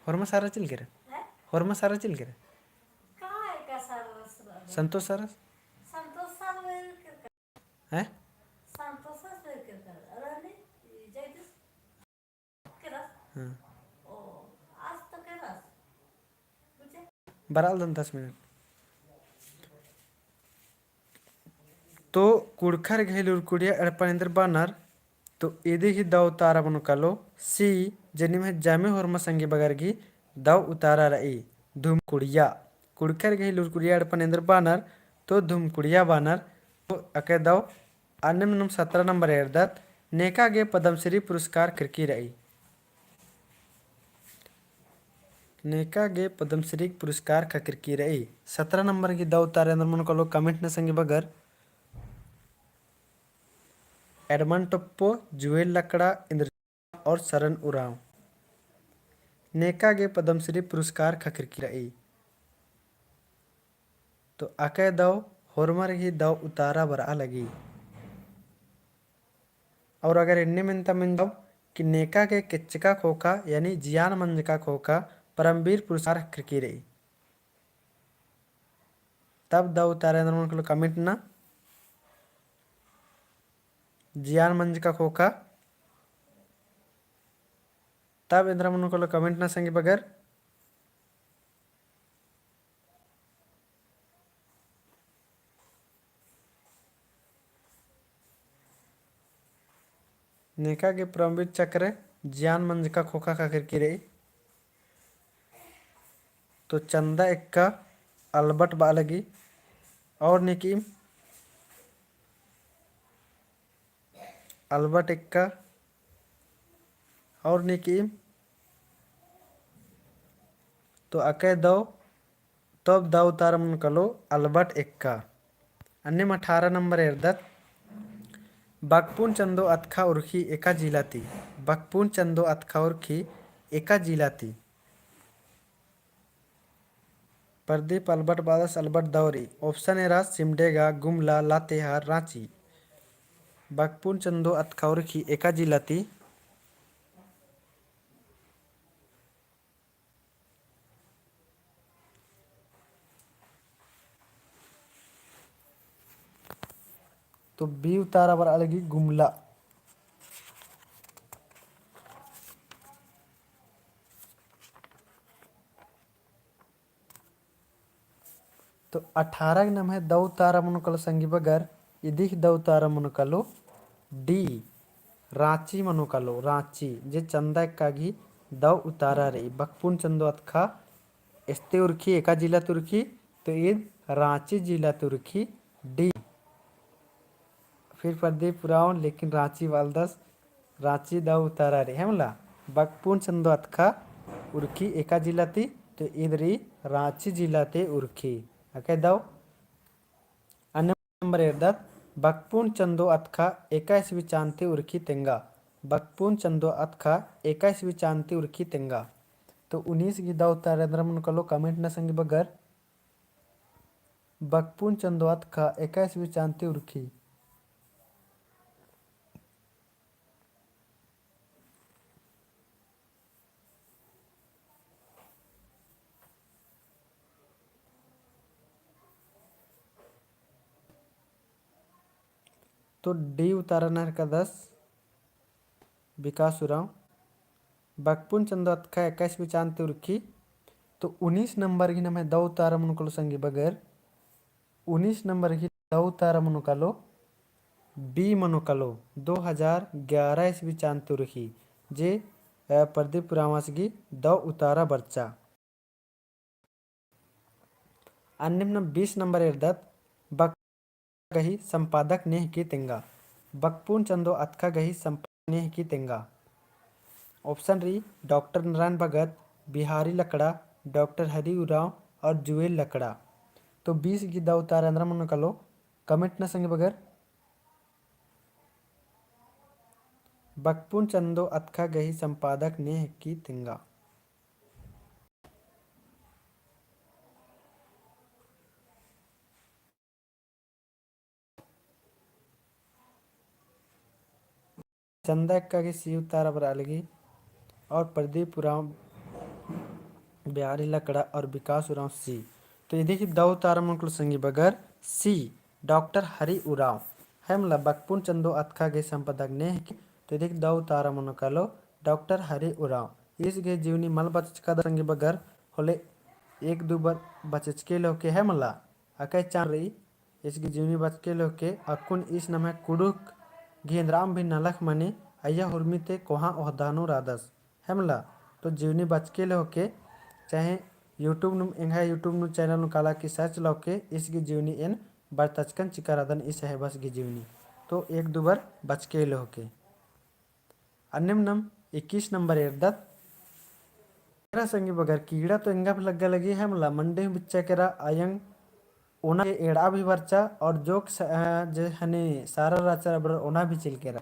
होरमा सारा चिल केरा? होरमा सारा चिल केरा? संतोष सारा? हैं? हाँ। बरआ लदन दस मिनट। तो कुँड़ुख़र गही लूरकुड़िया एड़पन एन्दर बानर, तो इदी गही दौ उतारा मनो कालो C, जे निम्है जामे होरमा संगी बगर गही दौ उतारा रई, धुमकुड़िया। कुँड़ुख़र गही लूरकुड़िया एड़पन एन्दर बानर, तो धुमकुड़िया बानर। तो अकय दौ अन्नेम नुम सतरा नंबर एरदत, नेका गे पद्मश्री पुरस्कार ख़क्खरकी रई। नेका गे पद्मश्री पुरस्कार ख़क्खरकी रई। सतरा नंबर गही दौ उतारा एन्दर मनो कालो comment ना संगी बगर। एडमंड टोप्पो, जुएल लकड़ा, इंद्रजीत और सरन उराँव। नेका गे पद्मश्री पुरस्कार ख़क्खरकी रई। तो अकय दौ होरमर गही दौ उतारा बरआ लगी। और अगर एन्ने मेन्ता मेंजदौ कि नेका गे केच्चका ख़ोख़ा यानी जियान मंजका ख़ोख़ा परमवीर पुरस्कार ख़क्खरकी रई। तब दौ उतारा एन्दर मनो कालो comment ना। जियान मंजका ख़ोख़ा। तब एन्दर मनो कालो comment ना संगी बगर। नेका गे परमवीर चक्र जियान मंजका ख़ोख़ा ख़क्खरकी रई। तो चंदा एक्का अलबट बआ लगी। और नीकिम अलबट एक्का और नीकिम। तो अकय दौ, तब दौ उतारा मनो कालो अलबट एक्का। अन्नेम अठारह नंबर एरदत, बकपुन चंदो अतखा उरखी एका जिला ती। बकपुन चंदो अतखा उरखी एका जिला ती। प्रदीप अलबट बअदस अलबट दौ रई। Option एरा सिमडेगा, गुमला, लातेहार, राँची। बकपुन चंदो अतखा उरखी एका जिला ती। तो B उतारा बरआ लगी गुमला। तो अठारह गे नम्है दौ उतारा मनो कालो संगी बगर, इदी गही दौ उतारा मनो कालो D, राँची मनो कालो, राँची, जे चंदा एक्का गही दौ उतारा रई, बकपुन चंदो अतखा एस्ते उरखी, एका जिला ती उरखी, तो ईद राँची जिला ती उरखी D। फिर प्रदीप उराँव, लेकिन राँची बलदस, राँची दौ उतारा रई, है मला? बकपुन चंदो अतखा उरखी एका जिला ती, तो ईद रई राँची जिला ती उरखी। अकय दौ अन्नेम नंबर एरदत, बकपुन चंदो अतखा एका ईस्वी चान ती उरखी तेंगा। बकपुन चंदो अतखा एका ईस्वी चान ती उरखी तेंगा। तो उन्नीस गही दौ उत्तर एन्दरा मनो कालो, comment ना संगी बगर। बकपुन चंदो अतखा एका ईस्वी चान ती उरखी। तो D उत्तर नना हेलरकदस विकास उराँव। बकपुन चंदो अतखा एका ईस्वी चान ती उरखी। तो उन्नीस नंबर गही नम्है दौ उत्तर मनो कालो संगी बगर। उन्नीस नंबर गही दौ उत्तर मनो कालो, B मनो कालो, दो हजार ग्यारह ईस्वी चान ती उरखी, जे, अ, प्रदीप उराँवस गही दौ उत्तर बरचा। अन्नेम नम बीस नंबर एरदत, बक- गही संपादक ने हिकी तेंगा। बकपुन चंदो अतखा गही संपादक ने हिकी तेंगा। Option रई, डॉक्टर नारायण भगत, बिहारी लकड़ा, डॉक्टर हरि उराँव और जुएल लकड़ा। तो बीस गही दौ उत्तर एन्दरा मनो कालो, comment ना संगी बगर। बकपुन चंदो अतखा गही संपादक ने हिकी तेंगा। चंदा एक्का गही C उत्तर बरआ लगी और प्रदीप उराँव, बिहारी लकड़ा और विकास उराँव C। तो इदी गही दौ उत्तर मनो कालो संगी बगर C, डॉक्टर हरि उराँव। है मला, बकपुन चंदो अतखा गही संपादक ने हिकी। तो इदी गही दौ उत्तर मनो कालो डॉक्टर हरि उराँव। ईस गही जीवनी मल बचचकदस संगी बगर, होले एक दू बार बचचके लेहोके है मला। अकय चाड़ रई, ईस गही जीवनी बचचके लेहोके अक्कुन ईस नम्है कुँड़ुख़ गही एन्दराम भी नलख मनी, अइय्या हुरमी ती कोहाँ ओहदा नू रअदस। है मला, तो जीवनी बचचके लेहोके, चाहे YouTube नू, एंग्है YouTube नू channel नू काला की search लेहोके, ईस गही जीवनी एन बरतचकन चिका रअदन, ई साहेबस गही जीवनी। तो एक दू बार बचचके लेहोके। अन्नेम नम इक्कीस नंबर एरदत। केरा संगी बगर, कीड़ा तो एंगा भी लग्गा लगी है मला, मंडी हूँ बिच्चा केरा, अयंग ओना के एड़आ भी बरचा और जोक स-, अ, जे हने सारा राचा रबर ओना भी चिल केरा।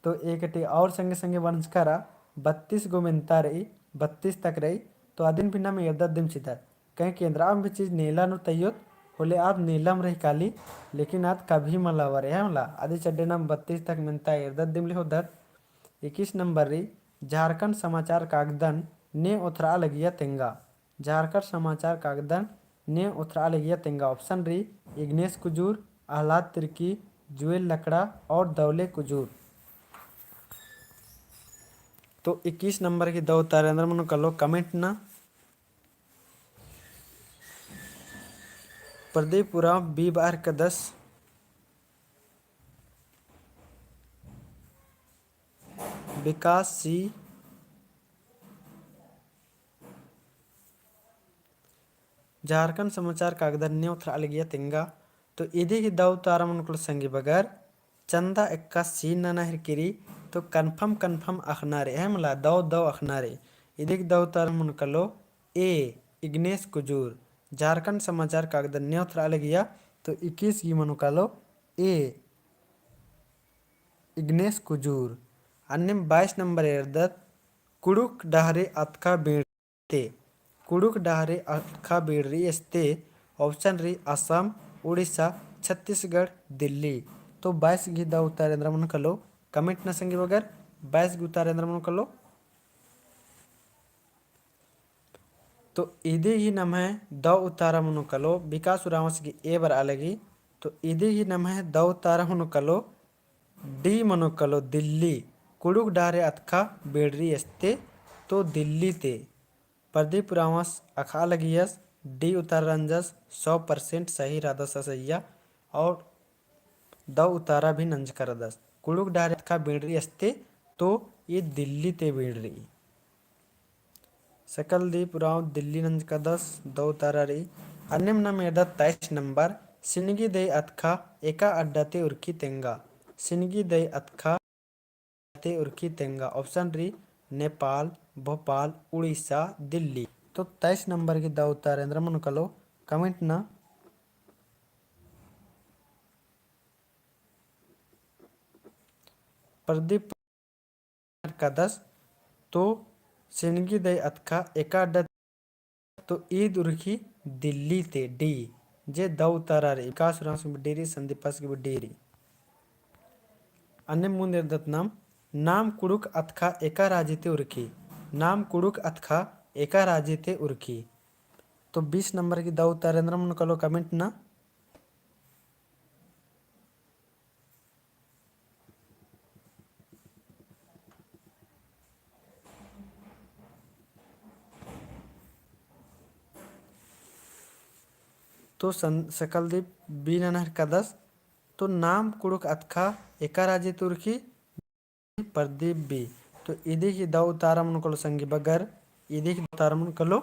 तो एकटी और संगे संगे बरचका रआ, बत्तीस गो मेन्ता रई, बत्तीस तक रई, तो अदिन भी नम एरदत दिम चिदत। कहे कि एन्दराम भी चीज नेला नू तइयोत, होले आद नेलम रई काली, लेकिन आद कभी मला बरई है मला। अदी चड्डे नम बत्तीस तक मेन्ता एरदत दिम लिहोदत। इक्कीस नंबर रई, झारखंड समाचार कागदन ने ओथरआ लगिया तेंगा। झारखंड समाचार कागदन ने ओथरआ लगिया तेंगा। Option रई, इग्नेस कुजूर, अहलाद तिर्की, जुएल लकड़ा और दौले कुजूर। तो इक्कीस नंबर गही दौ उत्तर एन्दरा मनो कालो, comment ना। प्रदीप उराँव B बरआ हेलरकदस। विकास C। झारखंड समाचार कागदन ने ओथरआ लगिया तेंगा। तो इदी गही दौ उत्तर मनो कालो संगी बगर, चंदा एक्का C नना हेलरकी रई, तो confirm confirm अख़ना रई, है मला, दौ दौ अख़ना रई। इदी गही दौ उत्तर मनो कालो A, इग्नेस कुजूर। झारखंड समाचार कागदन ने ओथरआ लगिया, तो इक्कीस गही मनो कालो A, इग्नेस कुजूर। अन्नेम बाईस नंबर एरदत, कुँड़ुख़ डहरे अतखा बीड़ ते। कुँड़ुख़ डहरे अतखा बीड़री एस्ते। Option रई असम, उड़ीसा, छत्तीसगढ़, दिल्ली। तो बाईस गही दौ उत्तर एन्दरा मनो कालो, comment ना संगी बगर, बाईस गही उत्तर एन्दरा मनो कालो। तो इदी गही नम्है दौ उत्तर मनो कालो, विकास उराँवस गही A बरआ लगी। तो इदी गही नम्है दौ उत्तर मनो कालो, D मनो कालो, दिल्ली। कुँड़ुख़ डहरे अतखा बीड़री एस्ते, तो दिल्ली ते। प्रदीप उराँवस अख़आ लगियस, D उत्तर नंजस, सौ percent सही रअदस असैया। और दौ उत्तर भी नंजका रअदस। कुँड़ुख़ डहरे अतखा बीड़री एस्ते, तो ई दिल्ली ते बीड़री। सकलदीप उराँव दिल्ली नंजकादस, दौ उत्तर रई। अन्नेम नम एरदत तेईस नंबर, सिनगी दई अतखा एका अड्डा ते उरखी तेंगा। सिनगी दई अतखा ते उरखी तेंगा। Option रई नेपाल, भोपाल, उड़ीसा, दिल्ली। तो तेईस नंबर गही दौ उत्तर एन्दरा मनो कालो, comment ना। प्रदीप कादस, तो सिनगी दई अतखा एका अड्डा, तो ईद उरखी दिल्ली ती, D। जे दौ उतारा रई, विकास उराँवस गे भी D रई, संदीपस गे भी D रई। अन्नेम मुन्द एरदत नाम, नाम कुँड़ुख़ अतखा एका राजी ती उरखी, नाम कुँड़ुख़ अतखा एका राजी ती उरखी। तो बीस नंबर गही दौ उतारा एन्दरा मनो कालो comment ना। तो सन-, सकलदीप B नना हेरकादस। तो नाम कुँड़ुख़ अतखा एका राजी ती उरखी, प्रदीप B। तो इदी गही दौ उतारा मनो कालो संगी बगर, इदी गही दौ उतारा मनो कालो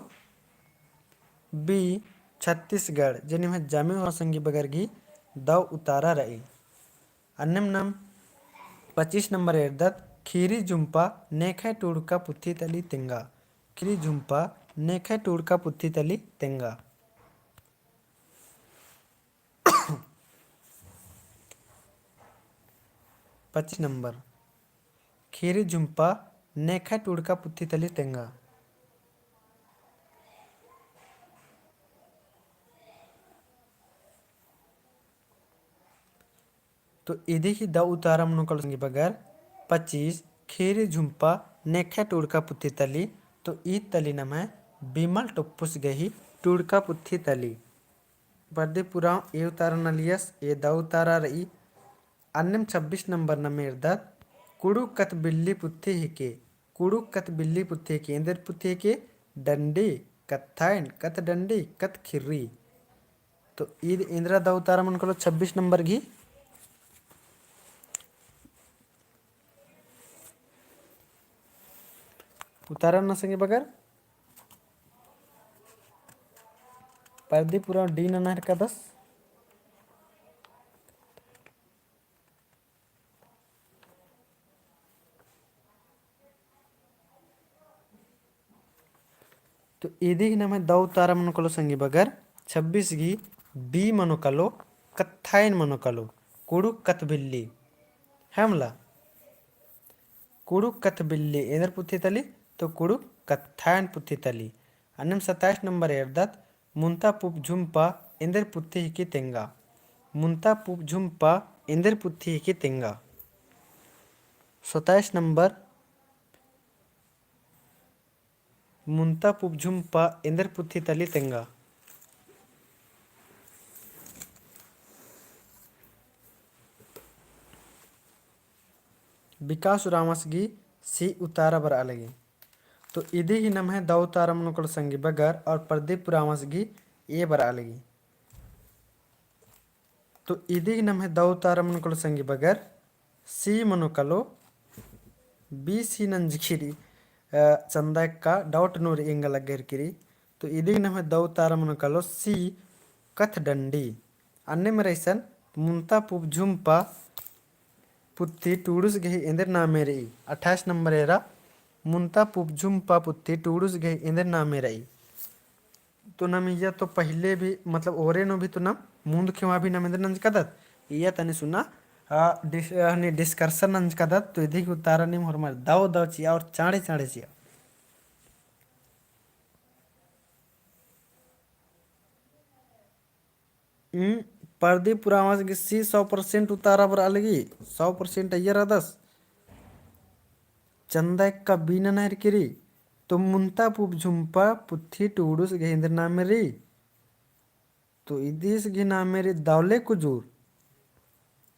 B, छत्तीसगढ़, जे निम्है जमे होरमर संगी बगर गही दौ उतारा रई। अन्नेम नाम पच्चीस नंबर एरदत, खीरी झुम्पा नेखय टूड़का पुथी तली तेंगा। खीरी झुम्पा नेखय टूड़का पुथी तली तेंगा। पच्चीस नंबर, खीरी झुम्पा नेखय टूड़का पुथी तली तेंगा। तो इदी गही दौ उतारा मनो कालो संगी बगर, पच्चीस, खीरी झुम्पा नेखय टूड़का पुथी तली, तो ईद तली नम्है बिमल टोप्पुस गही टूड़का पुथी तली। प्रदीप उराँव A उतारा नलियस, A दौ उतारा रई। अन्नेम छब्बीस नंबर नाम एरदत, कुँड़ुख़ कत्थ बिल्ली पुथी हिके, कुँड़ुख़ कत्थ बिल्ली पुथी हिके, एन्देर पुथी हिके, डंडी, कत्थायन, कत्थ डंडी, कत्थ खिर्री। तो ईद एन्दरा दौ उतारा मनो कालो छब्बीस नंबर गही। उतारा ना संगी बगर। प्रदीप उराँव D नना हेरकादस। तो इदी गही नम्है दौ उतारा मनो कालो संगी बगर, छब्बीस गही B मनो कालो, कत्थायन मनो कालो, कुँड़ुख़ कत्थ बिल्ली। है मला? कुँड़ुख़ कत्थ बिल्ली एन्देर पुथी तली, तो कुँड़ुख़ कत्थायन पुथी तली। अन्नेम सत्ताईस नंबर एरदत, मुन्ता पूँप झुम्पा एन्देर पुथी हिके तेंगा। मुन्ता पूँप झुम्पा एन्देर पुथी हिके तेंगा। सत्ताईस नंबर, मुन्ता पूँप झुम्पा एन्देर पुथी तली तेंगा। विकास उराँवस गही C उतारा बरआ लगी। तो इदी गही नम्है दौ उतारा मनो कालो संगी बगर और प्रदीप उराँवस गही A बरआ लगी। तो इदी गही नम्है दौ उतारा मनो कालो संगी बगर, C मनो कालो, B C नंजकी रई, अ, चंदा एक्का doubt नू रई एंगा लग्गर की रई। तो इदी गही नम्है दौ उतारा मनो कालो C, कत्थ डंडी। अन्नेम रई सन, मुन्ता पूँप झुम्पा पुथी टूड़ुस गही एन्देर नामे रई। अट्ठाईस नंबर एरा, मुन्ता पूँप झुम्पा पुथी टूड़ुस गही एन्देर नामे रई। तो नाम इया तो पहिले भी, मतलब, ओरे नू भी तो नाम मुन्द खेवा भी नाम एन्देर नंजकादत। इया तनी सुना, आ, डिस-, आ, नी discussion नंजकादत, तो इदी गही उतारा नीम होरमर दव दव चिआ और चाँड़े चाँड़े चिआ। हम्म, प्रदीप उराँवस गही C सौ percent उतारा बरआ लगी, सौ percent अइय्या रअदस। चंदा एक्का B नना हेरकी रई, तो मुन्ता पूँप झुम्पा पुथी टूड़ुस गही एन्देर नामे रई। तो इदिस गही नामे रई दौले कुजूर।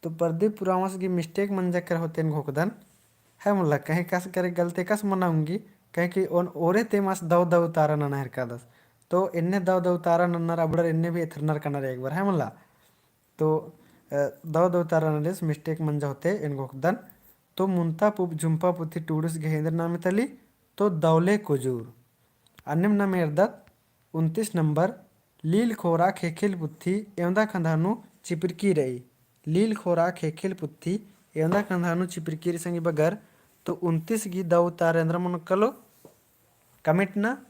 तो प्रदीप उराँवस गही mistake मंजा केरा होते एन घोखदन। है मला, कहीं कस करे गलती कस मना ओंगी, कहीं कि ओन ओरे तेमास दव दव उतारा नना हेरकादस। तो एन्ने दव दव उतारा नन्नर अबड़र एन्ने भी एथरनर कनर एक बार, है मला। तो, अ, दव दव उतारा नलेस mistake मंजा होते एन घोखदन। तो मुन्ता पूँप झुम्पा पुथी टूड़ुस गही एन्देर नामे तली, तो दौले कुजूर। अन्नेम नाम एरदत उनतीस नंबर, लील खोरा ख़ेख़ेल पुथी एवंदा खंधा नू चिपरकी रई। लील खोरा ख़ेख़ेल पुथी एवंदा खंधा नू चिपरकी रई संगी बगर, तो उनतीस गही दव उतारा एन्दरा मनो कालो, comment ना।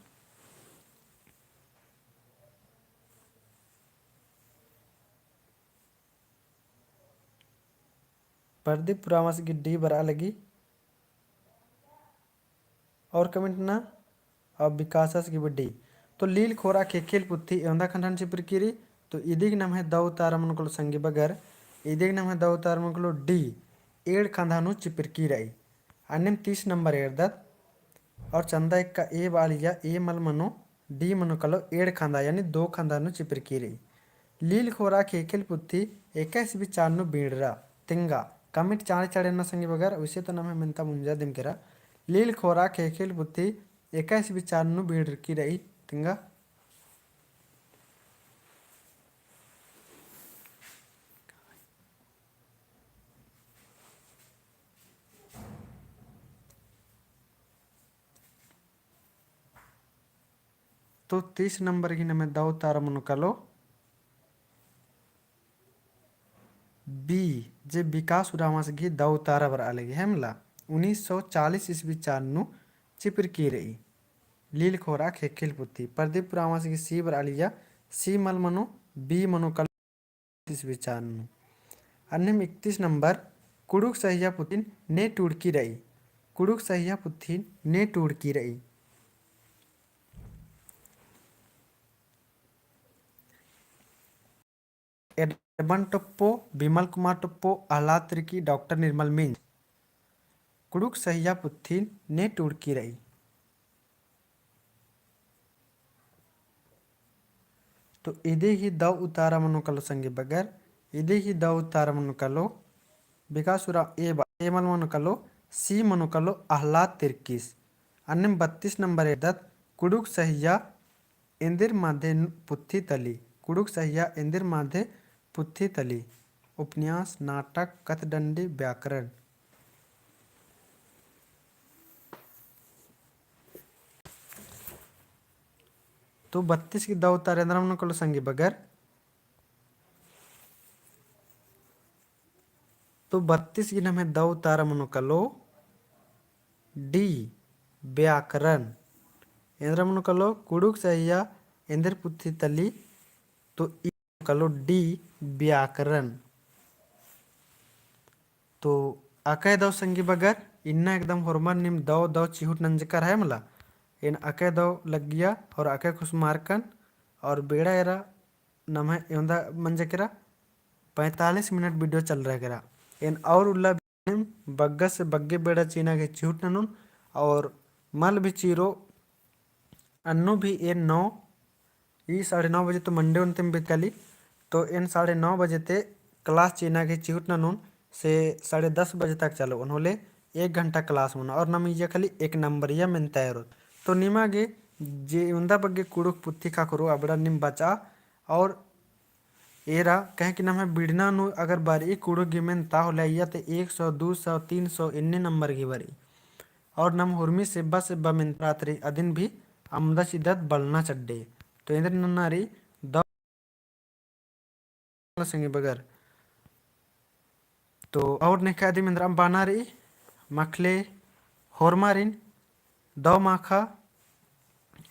प्रदीप उराँवस गही D बरआ लगी। और comment नना, और विकासस गे बड्डी। तो लील खोरा ख़ेख़ेल पुथी एवंदा खंधा नू चिपरकी रई। तो इदिग नम्है दौ उतारा मनो कालो संगी बगर, इदिग नम्है दौ उतारा मनो कालो D, एंड़ खंधा नू चिपरकी रई। अन्नेम तीस नंबर एरदत, और चंदा एक्का ए बालिया ए मल मनो, D मनो कालो एंड़ खंधा यानी दो खंधा नू चिपरकी रई। लील खोरा ख़ेख़ेल पुथी एका ईस्वी चान नू बीड़रा, तेंगा। Comment चाँड़े चाँड़े नना संगी बगर, उइसे तो नम्है मेन्ता मुंजा दिम केरा। लील खोरा ख़ेख़ेल पुथी एका ईस्वी चान नू बीड़रकी रई, तेंगा। तो तीस नंबर गे नम्है दौ उतारा मनो कालो B, जे विकास उराँवस गे दौ उतारा बरआ लगी, है मला, उन्नीस सौ चालीस ईस्वी चान नू चिपरकी रई। लील खोरा ख़ेख़ेल पुथी प्रदीप उराँवस गे C बरआ लिया, C मल मनो, B मनो कालो ईस्वी चान नू। अन्नेम इकतीस नंबर, कुँड़ुख़ सहिया पुथिन ने टूड़की रई। कुँड़ुख़ सहिया पुथिन ने टूड़की रई। एडमन टोप्पो, बिमल कुमार टोप्पो, अहलाद तिर्की, डॉक्टर निर्मल मिंज। कुँड़ुख़ सहिया पुथिन ने टूड़की रई। तो इदी ही दौ उतारा मनो कालो संगी बगर, इदी ही दौ उतारा मनो कालो, विकास उराँव ए बा-, ए मल मनो कालो, C मनो कालो अहलाद तिर्कीस। अन्नेम बत्तीस नंबर एरदत, कुँड़ुख़ सहिया एन्देर माधे पुथी तली, कुँड़ुख़ सहिया एन्देर माधे पुथी तली, उपन्यास, नाटक, कथडंडी, व्याकरण। तो बत्तीस गे दौ उतारा एन्दरा मनो कालो संगी बगर। तो बत्तीस गे नम्है दौ उतारा मनो कालो D, व्याकरण। एन्दरा मनो कालो, कुँड़ुख़ सहिया एन्देर पुथी तली, तो ई कालो D, व्याकरण। तो अकय दौ संगी बगर, इन्ना एकदम होरमर नीम दौ दौ चिहुट नंजकर है मला। एन अकय दौ लग्गिया और अकय खुसमारकन और बेड़ा एरा नम्है एवंदा मंजा केरा, पैंतालीस मिनट video चल रहा केरा। एन और उल्ला बग्गे से बग्गे बेड़ा चीना गे चिहुट ननोन और मल भी चीरो अन्नु भी एन नौ, ई साढ़े नौ बजे तो मंडे उन्तेम बेकाली, तो एन साढ़े नौ बजे ते class चीना गे चिहुट ननोन से साढ़े दस बजे तक चलो। उन्होंने एक घंटा class मनो और नम इया खाली एक नंबरिया मेन्ता एरोत। तो निमा गे जे उन्दा बग्गे कुँड़ुख़ पुथी ख़क्खरो अबड़ा नीम बचा और एरा, कहे कि नम्है बिड़ना नू अगर बरई कुँड़ुख़ गे मेन्ता होले अइया ते एक सौ, दू सौ, तीन सौ एन्ने नंबर गे बरई। और नम हुरमी सेब्बा सेब्बा मेन्ता रात रई अदिन भी अमदा चिदत बलना चड्डे। तो एन्देर नन्ना रई दौ संगी बगर। तो और नेखा अदिम एन्दरम बअना रई, मखले होरमारिन दौ माखा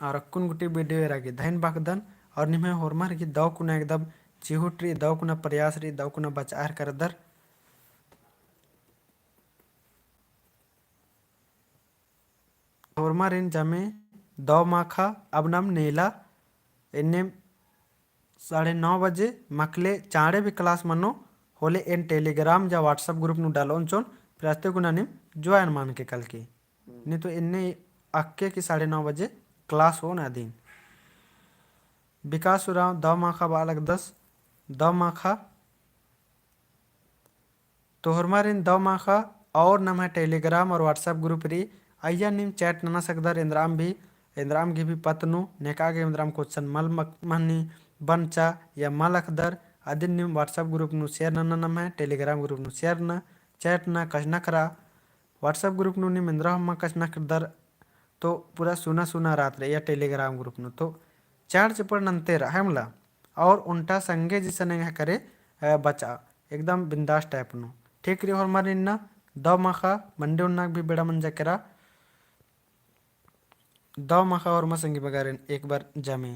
और अक्कुन गुट्ठी video एरा गे धइन बाकदन और निम्है होरमर गे दौ कुना एकदम चिहुट रई, दौ कुना प्रयास रई, दौ कुना बचार करदर। होरमारिन जमे दौ माखा अब नम नेला एन्ने साढ़े नौ बजे मखले चाँड़े भी class मनो होले एन Telegram या WhatsApp group नू डालोन चोन, फिर अस्ते कुना नीम join मान के कल के। नी तो एन्ने अक्के की साढ़े नौ बजे class होना दिन। विकास उराँव दौ माखा बालक दस, दौ माखा तो होरमारिन दौ माखा और नम्है Telegram और WhatsApp group रई, अइया नीम chat नना सकदर एन्दरम भी, एन्दरम गे भी पत्त नू, नेका गे एन्दरम question मल मक-, महनी बनचा या मल अख़दर, अदिन नीम WhatsApp group नू share नना नम्है, Telegram group नू share नना, chat नना, कछनखरा, WhatsApp group नू नीम एन्दरा हम्मा कछनखरदर, तो पूरा सुना सुना रात रई या Telegram group नू, तो चाड़ चपड़ नन्ते रआ है मला। और ओन्टा संगे जिसन एंग्है करे, अ, बचा, एकदम बिंदास type नू। ठीक रई होरमर इन्ना, दौ माखा, मंडी उन्ना भी बेड़ा मंजा केरा, दौ माखा होरमर संगी बगारिन एक बार जमे।